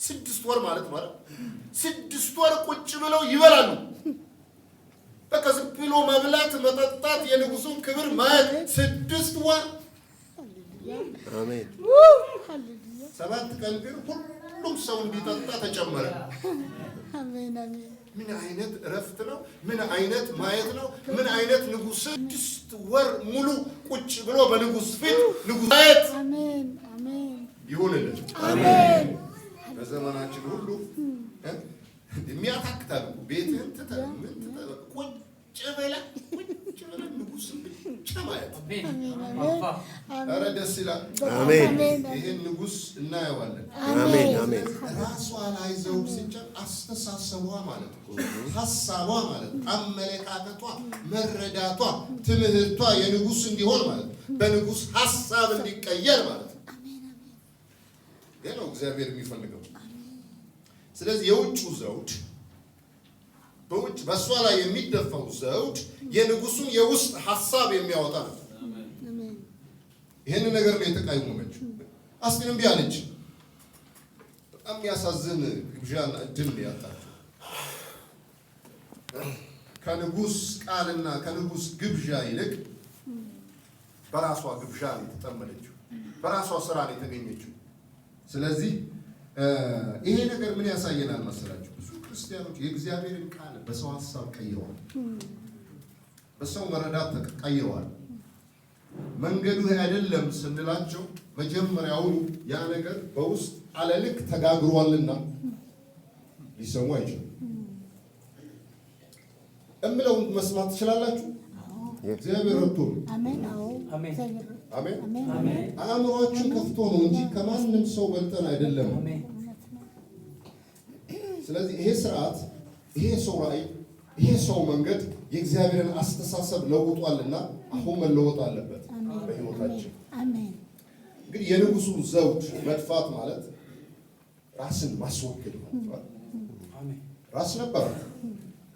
6 ወር ማለት 6 ወር ቁጭ ብለው ይበላሉ። በቃ ዝም ብሎ መብላት፣ መጠጣት፣ የንጉሱን ክብር ማየት 6 ወር። አሜን። ሃሌሉያ። 7 ቀን ግን ሁሉም ሰው እንዲጠጣ ተጨመረ። አሜን አሜን። ምን አይነት እረፍት ነው? ምን አይነት ማየት ነው? ምን አይነት ንጉስ 6 ወር ሙሉ ቁጭ ብሎ በንጉስ ፊት ንጉስ ማየት። አሜን አሜን። ይሁንልን። አሜን። በዘመናችን ሁሉ የሚያታክታል እኮ፣ ቤትህን ትተህ ምን ማለት። አሜን አሜን። ኧረ ደስ ይላል። አሜን። ይህን ንጉሥ እናየዋለን። አሜን አሜን። ራሷ ላይ ዘውድ ሲጫን አስተሳሰቧ ማለት ነው፣ ሀሳቧ ማለት ነው፣ አመለካከቷ፣ መረዳቷ፣ ትምህርቷ የንጉሥ እንዲሆን ማለት ነው፣ በንጉሥ ሀሳብ እንዲቀየር ማለት ነው። ይህ ነው እግዚአብሔር የሚፈልገው። ስለዚህ የውጩ ዘውድ፣ በውጭ በእሷ ላይ የሚደፋው ዘውድ የንጉሱን የውስጥ ሀሳብ የሚያወጣ ነው። አሜን። ይህን ነገር ነው የተቃወመችው። አስጢን እምቢ አለች። በጣም የሚያሳዝን ግብዣና እድል ነው ያጣችው። ከንጉስ ቃልና ከንጉስ ግብዣ ይልቅ በራሷ ግብዣ ነው የተጠመደችው፣ በራሷ ስራ ነው የተገኘችው። ስለዚህ ይሄ ነገር ምን ያሳየናል መሰላችሁ? ብዙ ክርስቲያኖች የእግዚአብሔርን ቃል በሰው ሀሳብ ቀይረዋል፣ በሰው መረዳት ቀይረዋል። መንገዱ ይሄ አይደለም ስንላቸው መጀመሪያውኑ ያ ነገር በውስጥ አለልክ ተጋግሯልና ሊሰሙ አይችሉም። እምለውን መስማት ትችላላችሁ። እግዚአብሔር ረድቶ ነው። አሜን። አዎ፣ እግዚአብሔር። አሜን። አሜን አሜን። አእምሯችን ከፍቶ ነው እንጂ ከማንም ሰው በልጠን አይደለም። እውነት ነው። ስለዚህ ይሄ ስርዓት፣ ይሄ ሰው ራእይ፣ ይሄ ሰው መንገድ የእግዚአብሔርን አስተሳሰብ ለውጧልና አሁን መለወጥ አለበት በህይወታችን። አሜን። እንግዲህ የንጉሱ ዘውድ መድፋት ማለት ራስን ማስወገድ ማለት ነው። ራስ ነበራት፣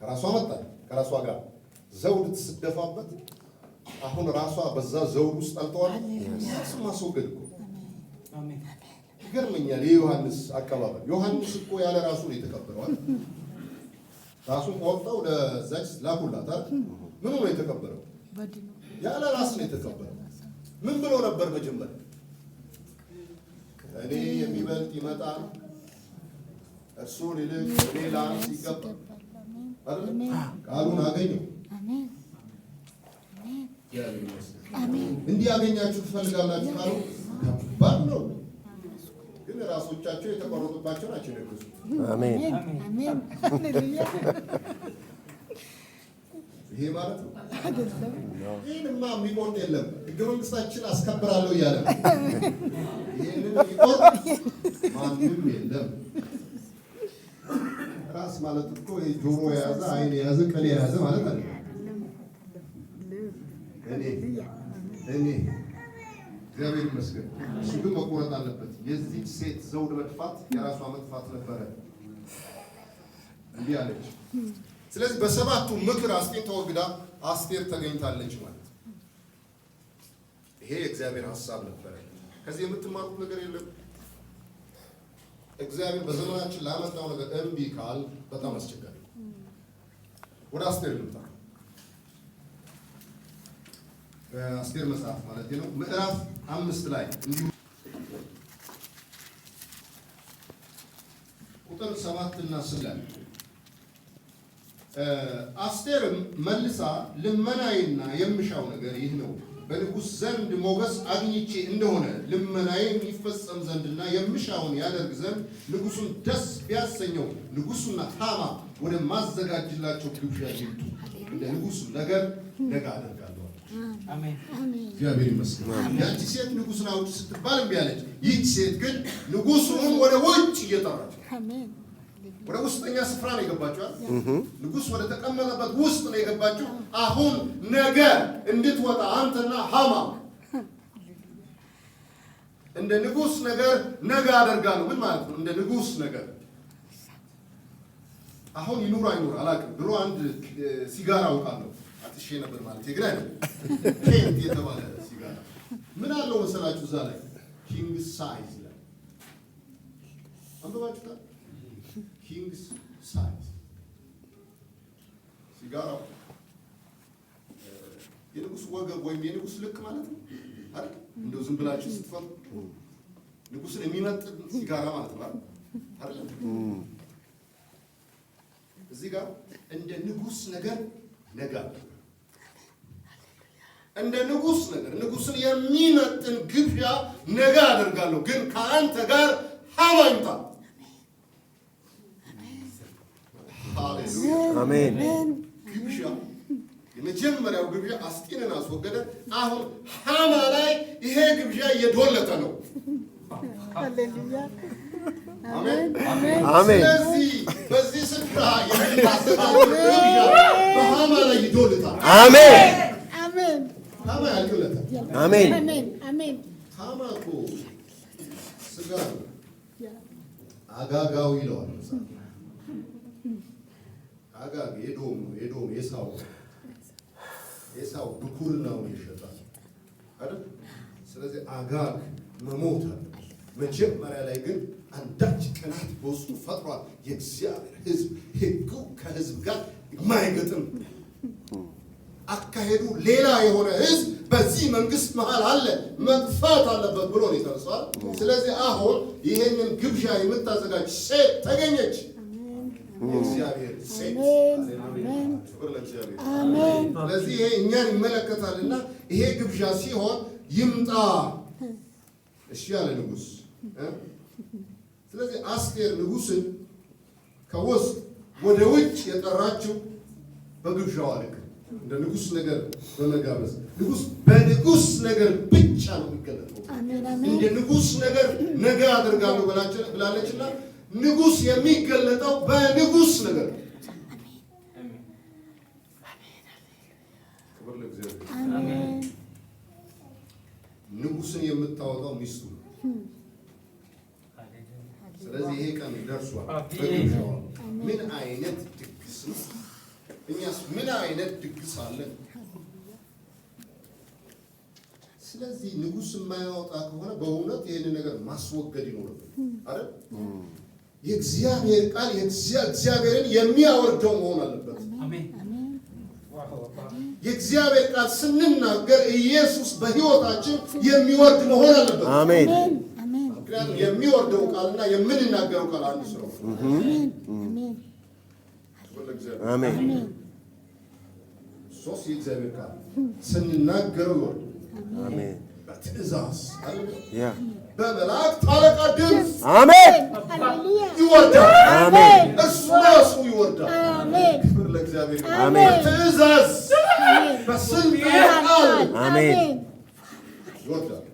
ከራሷ መጣ፣ ከራሷ ጋር ዘውድ ስትደፋበት አሁን ራሷ በዛ ዘውድ ውስጥ አልተዋል። ራስን ማስወገድ እኮ ይገርመኛል። የዮሐንስ አቀባበል፣ ዮሐንስ እኮ ያለ ራሱ ነው የተቀበረው አይደል? ራሱን ቆርጠው ለዛች ላኩላት አይደል? ምኑ ነው የተቀበረው? በድኑ። ያለ ራስ ነው የተቀበረው። ምን ብሎ ነበር መጀመሪያ? እኔ የሚበልጥ ይመጣል፣ እርሱን ይልቅ እኔ ላንስ ይገባል ይገባል። አሜን። አይደል? አሜን። ቃሉን አገኘው። አሜን አሜን። እግዚአብሔር ይመስገን። አሜን። እንዲህ ያገኛችሁ ትፈልጋላችሁ ካሉ ከባድ ነው፣ ግን ራሶቻቸው የተቆረጡባቸው ናቸው የነገሱት። አሜን። አሜን። ሃሌሉያ። ይሄ ማለት ነው። አይደለም። ይህንማ የሚቆርጥ የለም። ህገ መንግስታችን አስከብራለሁ እያለ ነው። ይህንን የሚቆርጥ ማንም የለም። ራስ ማለት እኮ ይሄ ጆሮ የያዘ፣ አይን የያዘ፣ ቅል የያዘ ማለት አይደለም። እኔ እግዚአብሔር ይመስገን። እሱ ግን መቆረጥ አለበት። የዚች ሴት ዘውድ መድፋት የራሷ መጥፋት ነበረ። እንዲህ አለች። ስለዚህ በሰባቱ ምክር አስጢን ተወግዳ አስቴር ተገኝታለች ማለት ነው። ይሄ የእግዚአብሔር ሀሳብ ነበረ። ከዚህ የምትማሩት ነገር የለም። እግዚአብሔር በዘመናችን ላመጣው ነገር እምቢ ካል በጣም አስቸጋሪ ነው። ወደ አስቴር ልምጣ። አስቴር መጽሐፍ ማለት ነው፣ ምዕራፍ 5 ላይ እንዲሁ ቁጥር 7 እና 8 ላይ፣ አስቴርም መልሳ ልመናዬና የምሻው ነገር ይህ ነው፣ በንጉሥ ዘንድ ሞገስ አግኝቼ እንደሆነ፣ ልመናዬም ይፈጸም ዘንድና የምሻውን ያደርግ ዘንድ ንጉሱን ደስ ቢያሰኘው፣ ንጉሱና ሃማ ወደ ማዘጋጅላቸው ግብዣ ይምጡ፣ እንደ ንጉሱ ነገር ነገ አደርጋለሁ አለች። አሜን። እግዚአብሔር ይመስገን። ያቺ ሴት ንጉሱን አውጭ ስትባል እምቢ አለች። ይህች ሴት ግን ንጉሱን ወደ ውጭ እየጠራች ነው። አሜን። ወደ ውስጠኛ ስፍራ ነው የገባችው አይደል? ንጉስ ወደ ተቀመጠበት ውስጥ ነው የገባችው። አሁን ነገ እንድትወጣ አንተና ሃማ፣ እንደ ንጉስ ነገር ነገ አደርጋለሁ። ምን ማለት ነው? እንደ ንጉስ ነገር አሁን ይኑር አይኑር አላውቅም። ድሮ አንድ ሲጋራ አውቃለሁ፣ አጥሼ ነበር ማለት ግን አይደለም። ኬንት የተባለ ሲጋራ ምን አለው መሰላችሁ? እዛ ላይ king size ይላል። አንብባችሁታል? King size ሲጋራው የንጉስ ወገብ ወይም የንጉስ ልክ ማለት ነው አይደል? እንደው ዝም ብላችሁ ስትፈቱ ንጉስን የሚመጥን ሲጋራ ማለት ነው አይደል? አይደል? እዚህ ጋር እንደ ንጉስ ነገር ነገ፣ እንደ ንጉስ ነገር ንጉስን የሚመጥን ግብዣ ነገ አደርጋለሁ፣ ግን ከአንተ ጋር ሃማ ይምጣ። ሃሌሉያ! አሜን። ግብዣ የመጀመሪያው ግብዣ አስጢንን አስወገደ። አሁን ሃማ ላይ ይሄ ግብዣ እየዶለተ ነው። ሃሌሉያ። አሜን። አሜን። አሜን። ስለዚህ በዚህ ስፍራ የምታዘጋጀው ግብዣ በሃማ ላይ ይዶልታል። አሜን። አሜን። ሃማ ያልቅለታል። አሜን። አሜን። አሜን። ሃማ እኮ ስጋ ነው። አጋጋዊ ይለዋል መጽሐፍ። አጋግ ኤዶም ነው። ኤዶም ኤሳው ኤሳው ብኩርናውን ይሸጣል አይደል? ስለዚህ አጋግ መሞት አለ። መጀመሪያ ላይ ግን አንዳች ቅናት በውስጡ ፈጥሯል። የእግዚአብሔር ሕዝብ ሕጉ ከሕዝብ ጋር የማይገጥም፣ አካሄዱ ሌላ የሆነ ሕዝብ በዚህ መንግስት መሃል አለ፣ መጥፋት አለበት ብሎ ነው የተነሳው። ስለዚህ አሁን ይሄንን ግብዣ የምታዘጋጅ ሴት ተገኘች። የእግዚአብሔር ሴት። አሜን። ክብር ለእግዚአብሔር። አሜን። ስለዚህ ይሄ እኛን ይመለከታልና ይሄ ግብዣ ሲሆን ይምጣ፣ እሺ አለ ንጉስ እ? ስለዚህ አስቴር ንጉስን ከውስጥ ወደ ውጭ የጠራችው በግብዣዋ ልክ እንደ ንጉስ ነገር በመጋበዝ፣ ንጉስ በንጉስ ነገር ብቻ ነው የሚገለጠው። አሜን። አሜን። እንደ ንጉስ ነገር ነገ አደርጋለሁ ብላለችና ንጉስ የሚገለጠው በንጉስ ነገር ነው። ክብር ለእግዚአብሔር። አሜን። ንጉስን የምታወጣው ሚስቱ ነው። ስለዚህ ይሄ ቀን ደርሷል። በግብዣዋ ምን አይነት ድግስ ነው? እኛስ ምን አይነት ድግስ አለን? ስለዚህ ንጉስ የማያወጣ ከሆነ በእውነት ይህንን ነገር ማስወገድ ይኖርብን አይደል? የእግዚአብሔር ቃል እግዚአብሔርን የሚያወርደው መሆን አለበት። አሜን። የእግዚአብሔር ቃል ስንናገር ኢየሱስ በሕይወታችን የሚወርድ መሆን አለበት። አሜን። አሜን። ምክንያቱም የሚወርደው ቃልና የምንናገረው ቃል አንድ ስለሆነ። አሜን። አሜን። ክብር ለእግዚአብሔር። አሜን። ሶስት የእግዚአብሔር ቃል ስንናገረው ይወርድ አሜን። በትእዛዝ አይደል? ያ በመላእክት አለቃ ድምፅ አሜን። ሃሌሉያ። ይወርዳል። አሜን። እርሱ ራሱ ይወርዳል። አሜን። ክብር ለእግዚአብሔር ይሁን። አሜን። በትእዛዝ፣ በስልጣን ቃል አሜን። ይወርዳል።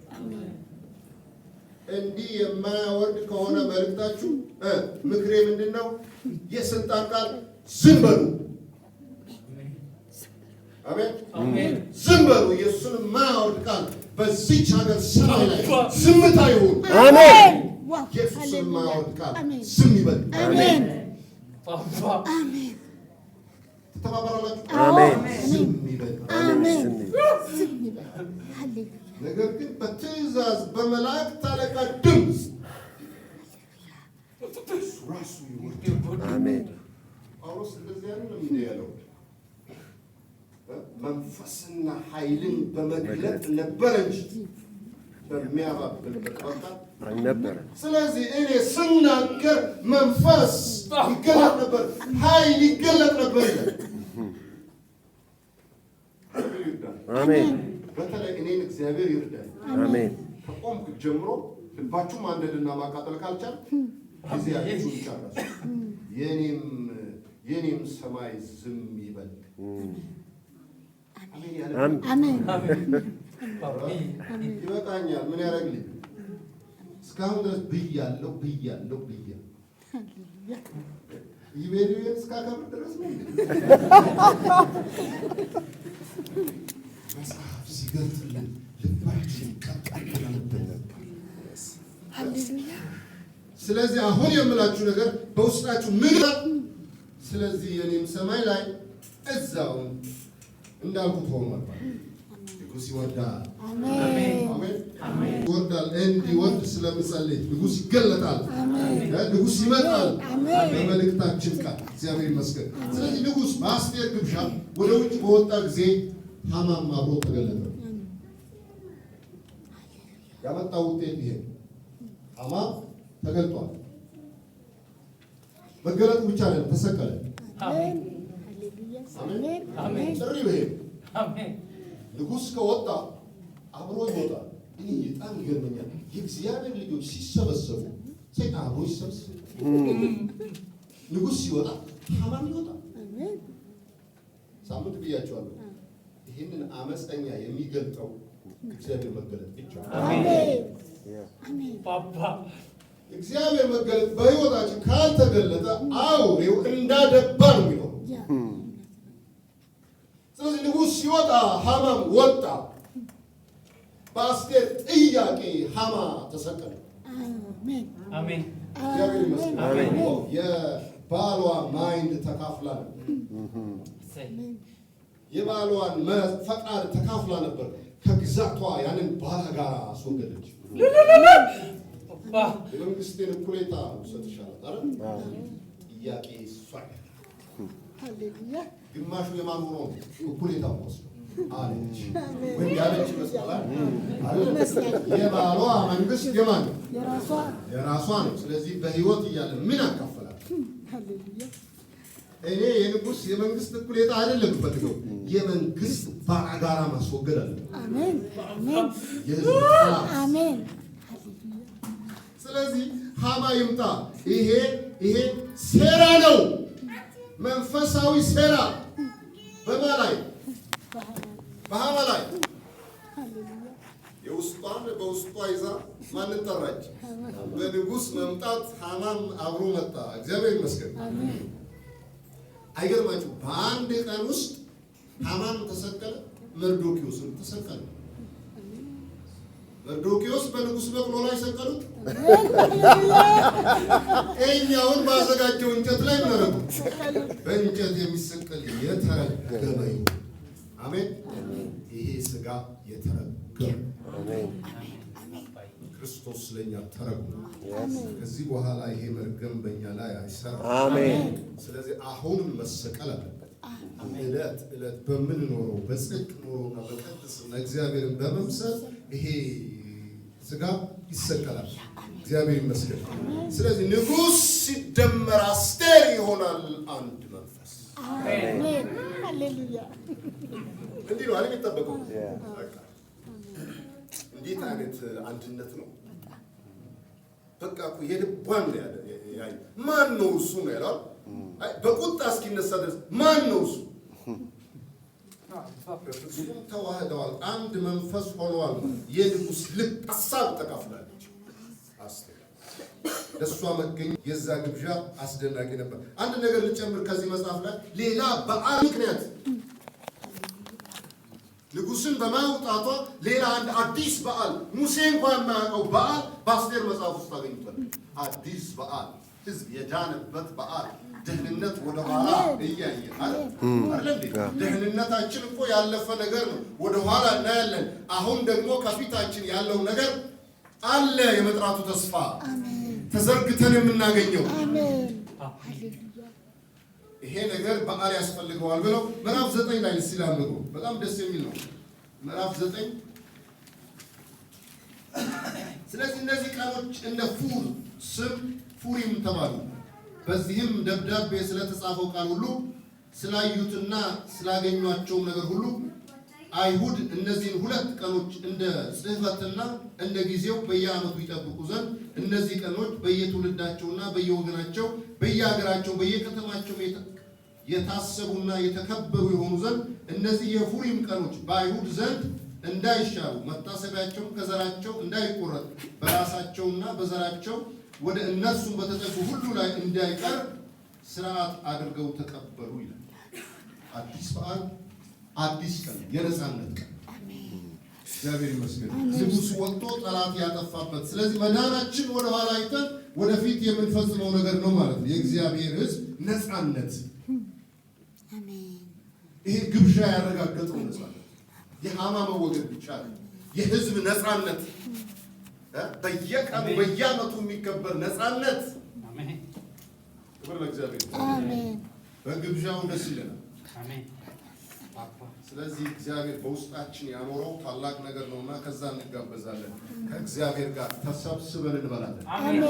እንዲህ የማያወርድ ከሆነ መልእክታችሁ ምክሬ ምንድን ነው? የስልጣን ቃል ዝም በሉ። አሜን። ዝም በሉ። ኢየሱስን የማያወርድ ቃል በዚች ሀገር ሰማይ ላይ ዝምታ ይሁን። አሜን። Wow። ኢየሱስን የማያወርድ ቃል አሜን። ዝም ይበል። አሜን። አሜን። ትተባበራላችሁ? አሜን። ዝም ይበል። አሜን። ዝም ይበል። ሃሌሉያ። ነገር ግን በትእዛዝ በመላእክት አለቃ ድምፅ እሱ ራሱ ይወርዳል። አሜን። ጳውሎስ እንደዚህ አይደለም እንደ ያለው? መንፈስና ኃይልን በመግለጥ ነበረ እንጂ በሚያባብል በቃ አልነበረም። ስለዚህ እኔ ስናገር መንፈስ ይገለጥ ነበር፣ ኃይል ይገለጥ ነበር ይላል። እግዚአብሔር ይርዳል። አሜን። በተለይ እኔን እግዚአብሔር ይርዳል። አሜን። ከቆምክ ጀምሮ ልባችሁ ማንደድና ማቃጠል ካልቻል ጊዜያችሁን ጨረሱ። የኔም ሰማይ ዝም ይበል። አሜን ያለ አሜን። ይበቃኛል። ምን ያደርግልኝ? እስካሁን ድረስ ብያለሁ፣ ብያለሁ፣ ብያለሁ። ሃሌሉያ። ኢዮቤልዩን እስካከብር ድረስ ነው እንዴ? መጽሐፍ ሲገልጥልን ልባችን ቀጥ ነበር። ሃሌሉያ። ስለዚህ አሁን የምላችሁ ነገር በውስጣችሁ ምን፣ ስለዚህ የኔም ሰማይ ላይ እዛውን እንዳልኩት ሆኗል። ንጉሥ ይወርዳል። አሜን። አሜን። ይወርዳል። እንዲወርድ ስለምጸልይ ንጉሥ ይገለጣል። ንጉሥ ይመጣል። አሜን። በመልእክታችን ቃል እግዚአብሔር ይመስገን። ስለዚህ ንጉሥ በአስቴር ግብዣ ወደ ውጭ በወጣ ጊዜ ሐማም አብሮ ተገለጠ። ያመጣው ውጤት ይሄ ነው። ሐማ ተገልጧል። መገለጡ ብቻ አይደለም፣ ተሰቀለ። አሜን። ሃሌሉያ። አሜን። አሜን። ጥሪው ይሄ ነው። ንጉሥ ከወጣ አብሮ ይወጣል። እኔ በጣም ይገርመኛል። የእግዚአብሔር ልጆች ሲሰበሰቡ ሰይጣን አብሮ ይሰበሰብ። ንጉሥ ሲወጣ ሐማም ይወጣል። አሜን። ሳምንት ብያቸዋለሁ። ይህንን አመፀኛ የሚገልጠው እግዚአብሔር መገለጥ ብቻ ነው። አሜን። አሜን። እግዚአብሔር መገለጥ በሕይወታችን ካልተገለጠ አውሬው እንዳደባ ነው የሚኖረው። ስለዚህ ንጉሥ ሲወጣ ሃማም ወጣ። በአስቴር ጥያቄ ሃማ ተሰቀለ። አሜን። አሜን። እግዚአብሔር ይመስገን። አሜን። የባሏ mind ተካፍላ ነበር። የባሏን ፈቃድ ተካፍላ ነበር። ከግዛቷ ያንን ባላጋራ አስወገደች። የመንግስቴን እኩሌታ እሰጥሻለሁ አይደል? ጥያቄ እሷ ሃሌሉያ። ግማሹ የማን ሆኖ ነው? እኩሌታ ወስዶ አለች ወይም ያለች ይመስላል አይደል? የባሏ መንግስት የማን ነው? የራሷ። የራሷ ነው። ስለዚህ በህይወት እያለ ምን አካፈላት? ሃሌሉያ። እኔ የንጉስ የመንግስት እኩሌታ አይደለም የምፈልገው፣ የመንግስት ባላጋራ ማስወገድ አለ። አሜን። አሜን። የህዝብ ጠላት። አሜን። ሃሌሉያ። ስለዚህ ሃማ ይምጣ። ይሄ ሴራ ነው፣ መንፈሳዊ ሴራ በማ ላይ? በሃማ ላይ። ሃሌሉያ። የውስጧን በውስጧ ይዛ ማንን ጠራች? በንጉስ መምጣት ሃማም አብሮ መጣ። እግዚአብሔር ይመስገን። አሜን። አይገርማችሁ? በአንድ ቀን ውስጥ ሃማም ተሰቀለ፣ መርዶኪዮስም ተሰቀለ። መርዶኪዮስ በንጉስ በቅሎ ላይ ሰቀሉት። ይኸኛውን ባዘጋጀው እንጨት ላይ ምን አደረጉ? በእንጨት የሚሰቀል የተረገመ ይሁን። አሜን። ይሄ ስጋ የተረገመ አሜን። ክርስቶስ ስለኛ ተረግሞ ከዚህ በኋላ ይሄ መርገም በእኛ ላይ አይሰራም። አሜን። ስለዚህ አሁንም መሰቀል አለበት። ዕለት ዕለት በምንኖረው በጽድቅ ኑሮና በቅድስና እግዚአብሔርን በመምሰል ይሄ ስጋ ይሰቀላል። እግዚአብሔር ይመስገን። ስለዚህ ንጉሥ ሲደመር አስቴር ይሆናል አንድ መንፈስ። አሜን። ሃሌሉያ። እንዲህ ነው አይደል የሚጠበቀው? በቃ እንዴት አይነት አንድነት ነው! በቃ እኮ የልቧን ነው ያለ። ያዩ ማን ነው እሱ ነው ያለው። አይ በቁጣ እስኪነሳ ድረስ ማን ነው እሱ? በፍጹም ተዋህደዋል፣ አንድ መንፈስ ሆነዋል። የንጉሥ ልብ ሀሳብ ተካፍላለች አስቴር። ለእሷ መገኘት የዛ ግብዣ አስደናቂ ነበር። አንድ ነገር ልጨምር ከዚህ መጽሐፍ ላይ። ሌላ በዓል ምክንያት ንጉሥን በማውጣቷ ሌላ አንድ አዲስ በዓል፣ ሙሴ እንኳን የማያውቀው በዓል በአስቴር መጽሐፍ ውስጥ አገኝቷል። አዲስ በዓል፣ ሕዝብ የዳነበት በዓል፣ ደህንነት ወደኋላ እያየ አይደል እንዴ? ደህንነታችን እኮ ያለፈ ነገር ነው፣ ወደኋላ እናያለን። አሁን ደግሞ ከፊታችን ያለው ነገር አለ፣ የመጥራቱ ተስፋ ተዘርግተን የምናገኘው። አሜን። ሃሌሉያ። ይሄ ነገር በዓል ያስፈልገዋል ብለው ምዕራፍ 9 ላይ ሲላምሩ በጣም ደስ የሚል ነው። ምዕራፍ 9። ስለዚህ እነዚህ ቀኖች እንደ ፉር ስም ፉሪም ተባሉ። በዚህም ደብዳቤ ስለተጻፈው ቃል ሁሉ፣ ስላዩትና ስላገኟቸውም ነገር ሁሉ አይሁድ እነዚህን ሁለት ቀኖች እንደ ጽሕፈትና እንደ ጊዜው በየዓመቱ ይጠብቁ ዘንድ፣ እነዚህ ቀኖች በየትውልዳቸውና በየወገናቸው፣ በየሀገራቸው፣ በየከተማቸው የታሰቡና የተከበሩ የሆኑ ዘንድ፣ እነዚህ የፉሪም ቀኖች በአይሁድ ዘንድ እንዳይሻሩ፣ መታሰቢያቸውም ከዘራቸው እንዳይቆረጥ፣ በራሳቸውና በዘራቸው ወደ እነርሱም በተጠጉ ሁሉ ላይ እንዳይቀር ስርዓት አድርገው ተቀበሉ ይላል። አዲስ በዓል፣ አዲስ ቀን፣ የነፃነት ቀን። እግዚአብሔር ይመስገን። ንጉሥ ወጥቶ ጠላት ያጠፋበት። ስለዚህ መዳናችን ወደ ኋላ አይተን ወደፊት የምንፈጽመው ነገር ነው ማለት ነው። የእግዚአብሔር ሕዝብ ነፃነት። አሜን። ይሄ ግብዣ ያረጋገጠው ነፃነት የሃማ መወገድ ብቻ ነው። የሕዝብ ነፃነት በየቀኑ በየዓመቱ የሚከበር ነፃነት። አሜን። ክብር ለእግዚአብሔር። አሜን። በግብዣው ደስ ይለናል። አሜን። ስለዚህ እግዚአብሔር በውስጣችን ያኖረው ታላቅ ነገር ነውና ከዛ እንጋበዛለን። ከእግዚአብሔር ጋር ተሰብስበን እንበላለን። አሜን።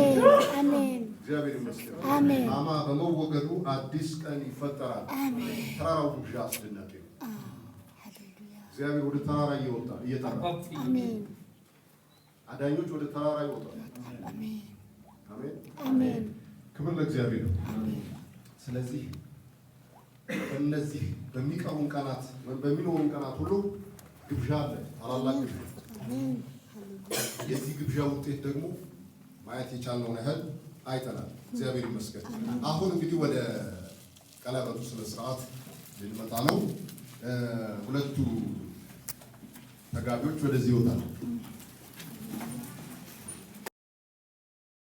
አሜን። እግዚአብሔር ይመስገን። አሜን። ሃማ በመወገዱ አዲስ ቀን ይፈጠራል። አሜን። ተራራው ግብዣ አስደናቂ ነው። ሃሌሉያ። እግዚአብሔር ወደ ተራራ እየወጣ እየጠራ አሜን። አዳኞች ወደ ተራራ ይወጣሉ። አሜን። አሜን። አሜን። ክብር ለእግዚአብሔር ነው። ስለዚህ በእነዚህ በሚቀሩን ቀናት ወይም በሚኖሩን ቀናት ሁሉ ግብዣ አለ፣ ታላላቅ ግብዣ። አሜን። ሃሌሉያ። የዚህ ግብዣ ውጤት ደግሞ ማየት የቻልነውን ያህል አይተናል። እግዚአብሔር ይመስገን። አሁን እንግዲህ ወደ ቀለበቱ ስነ ስርዓት ልንመጣ ነው። ሁለቱ ተጋቢዎች ወደዚህ ይወጣሉ።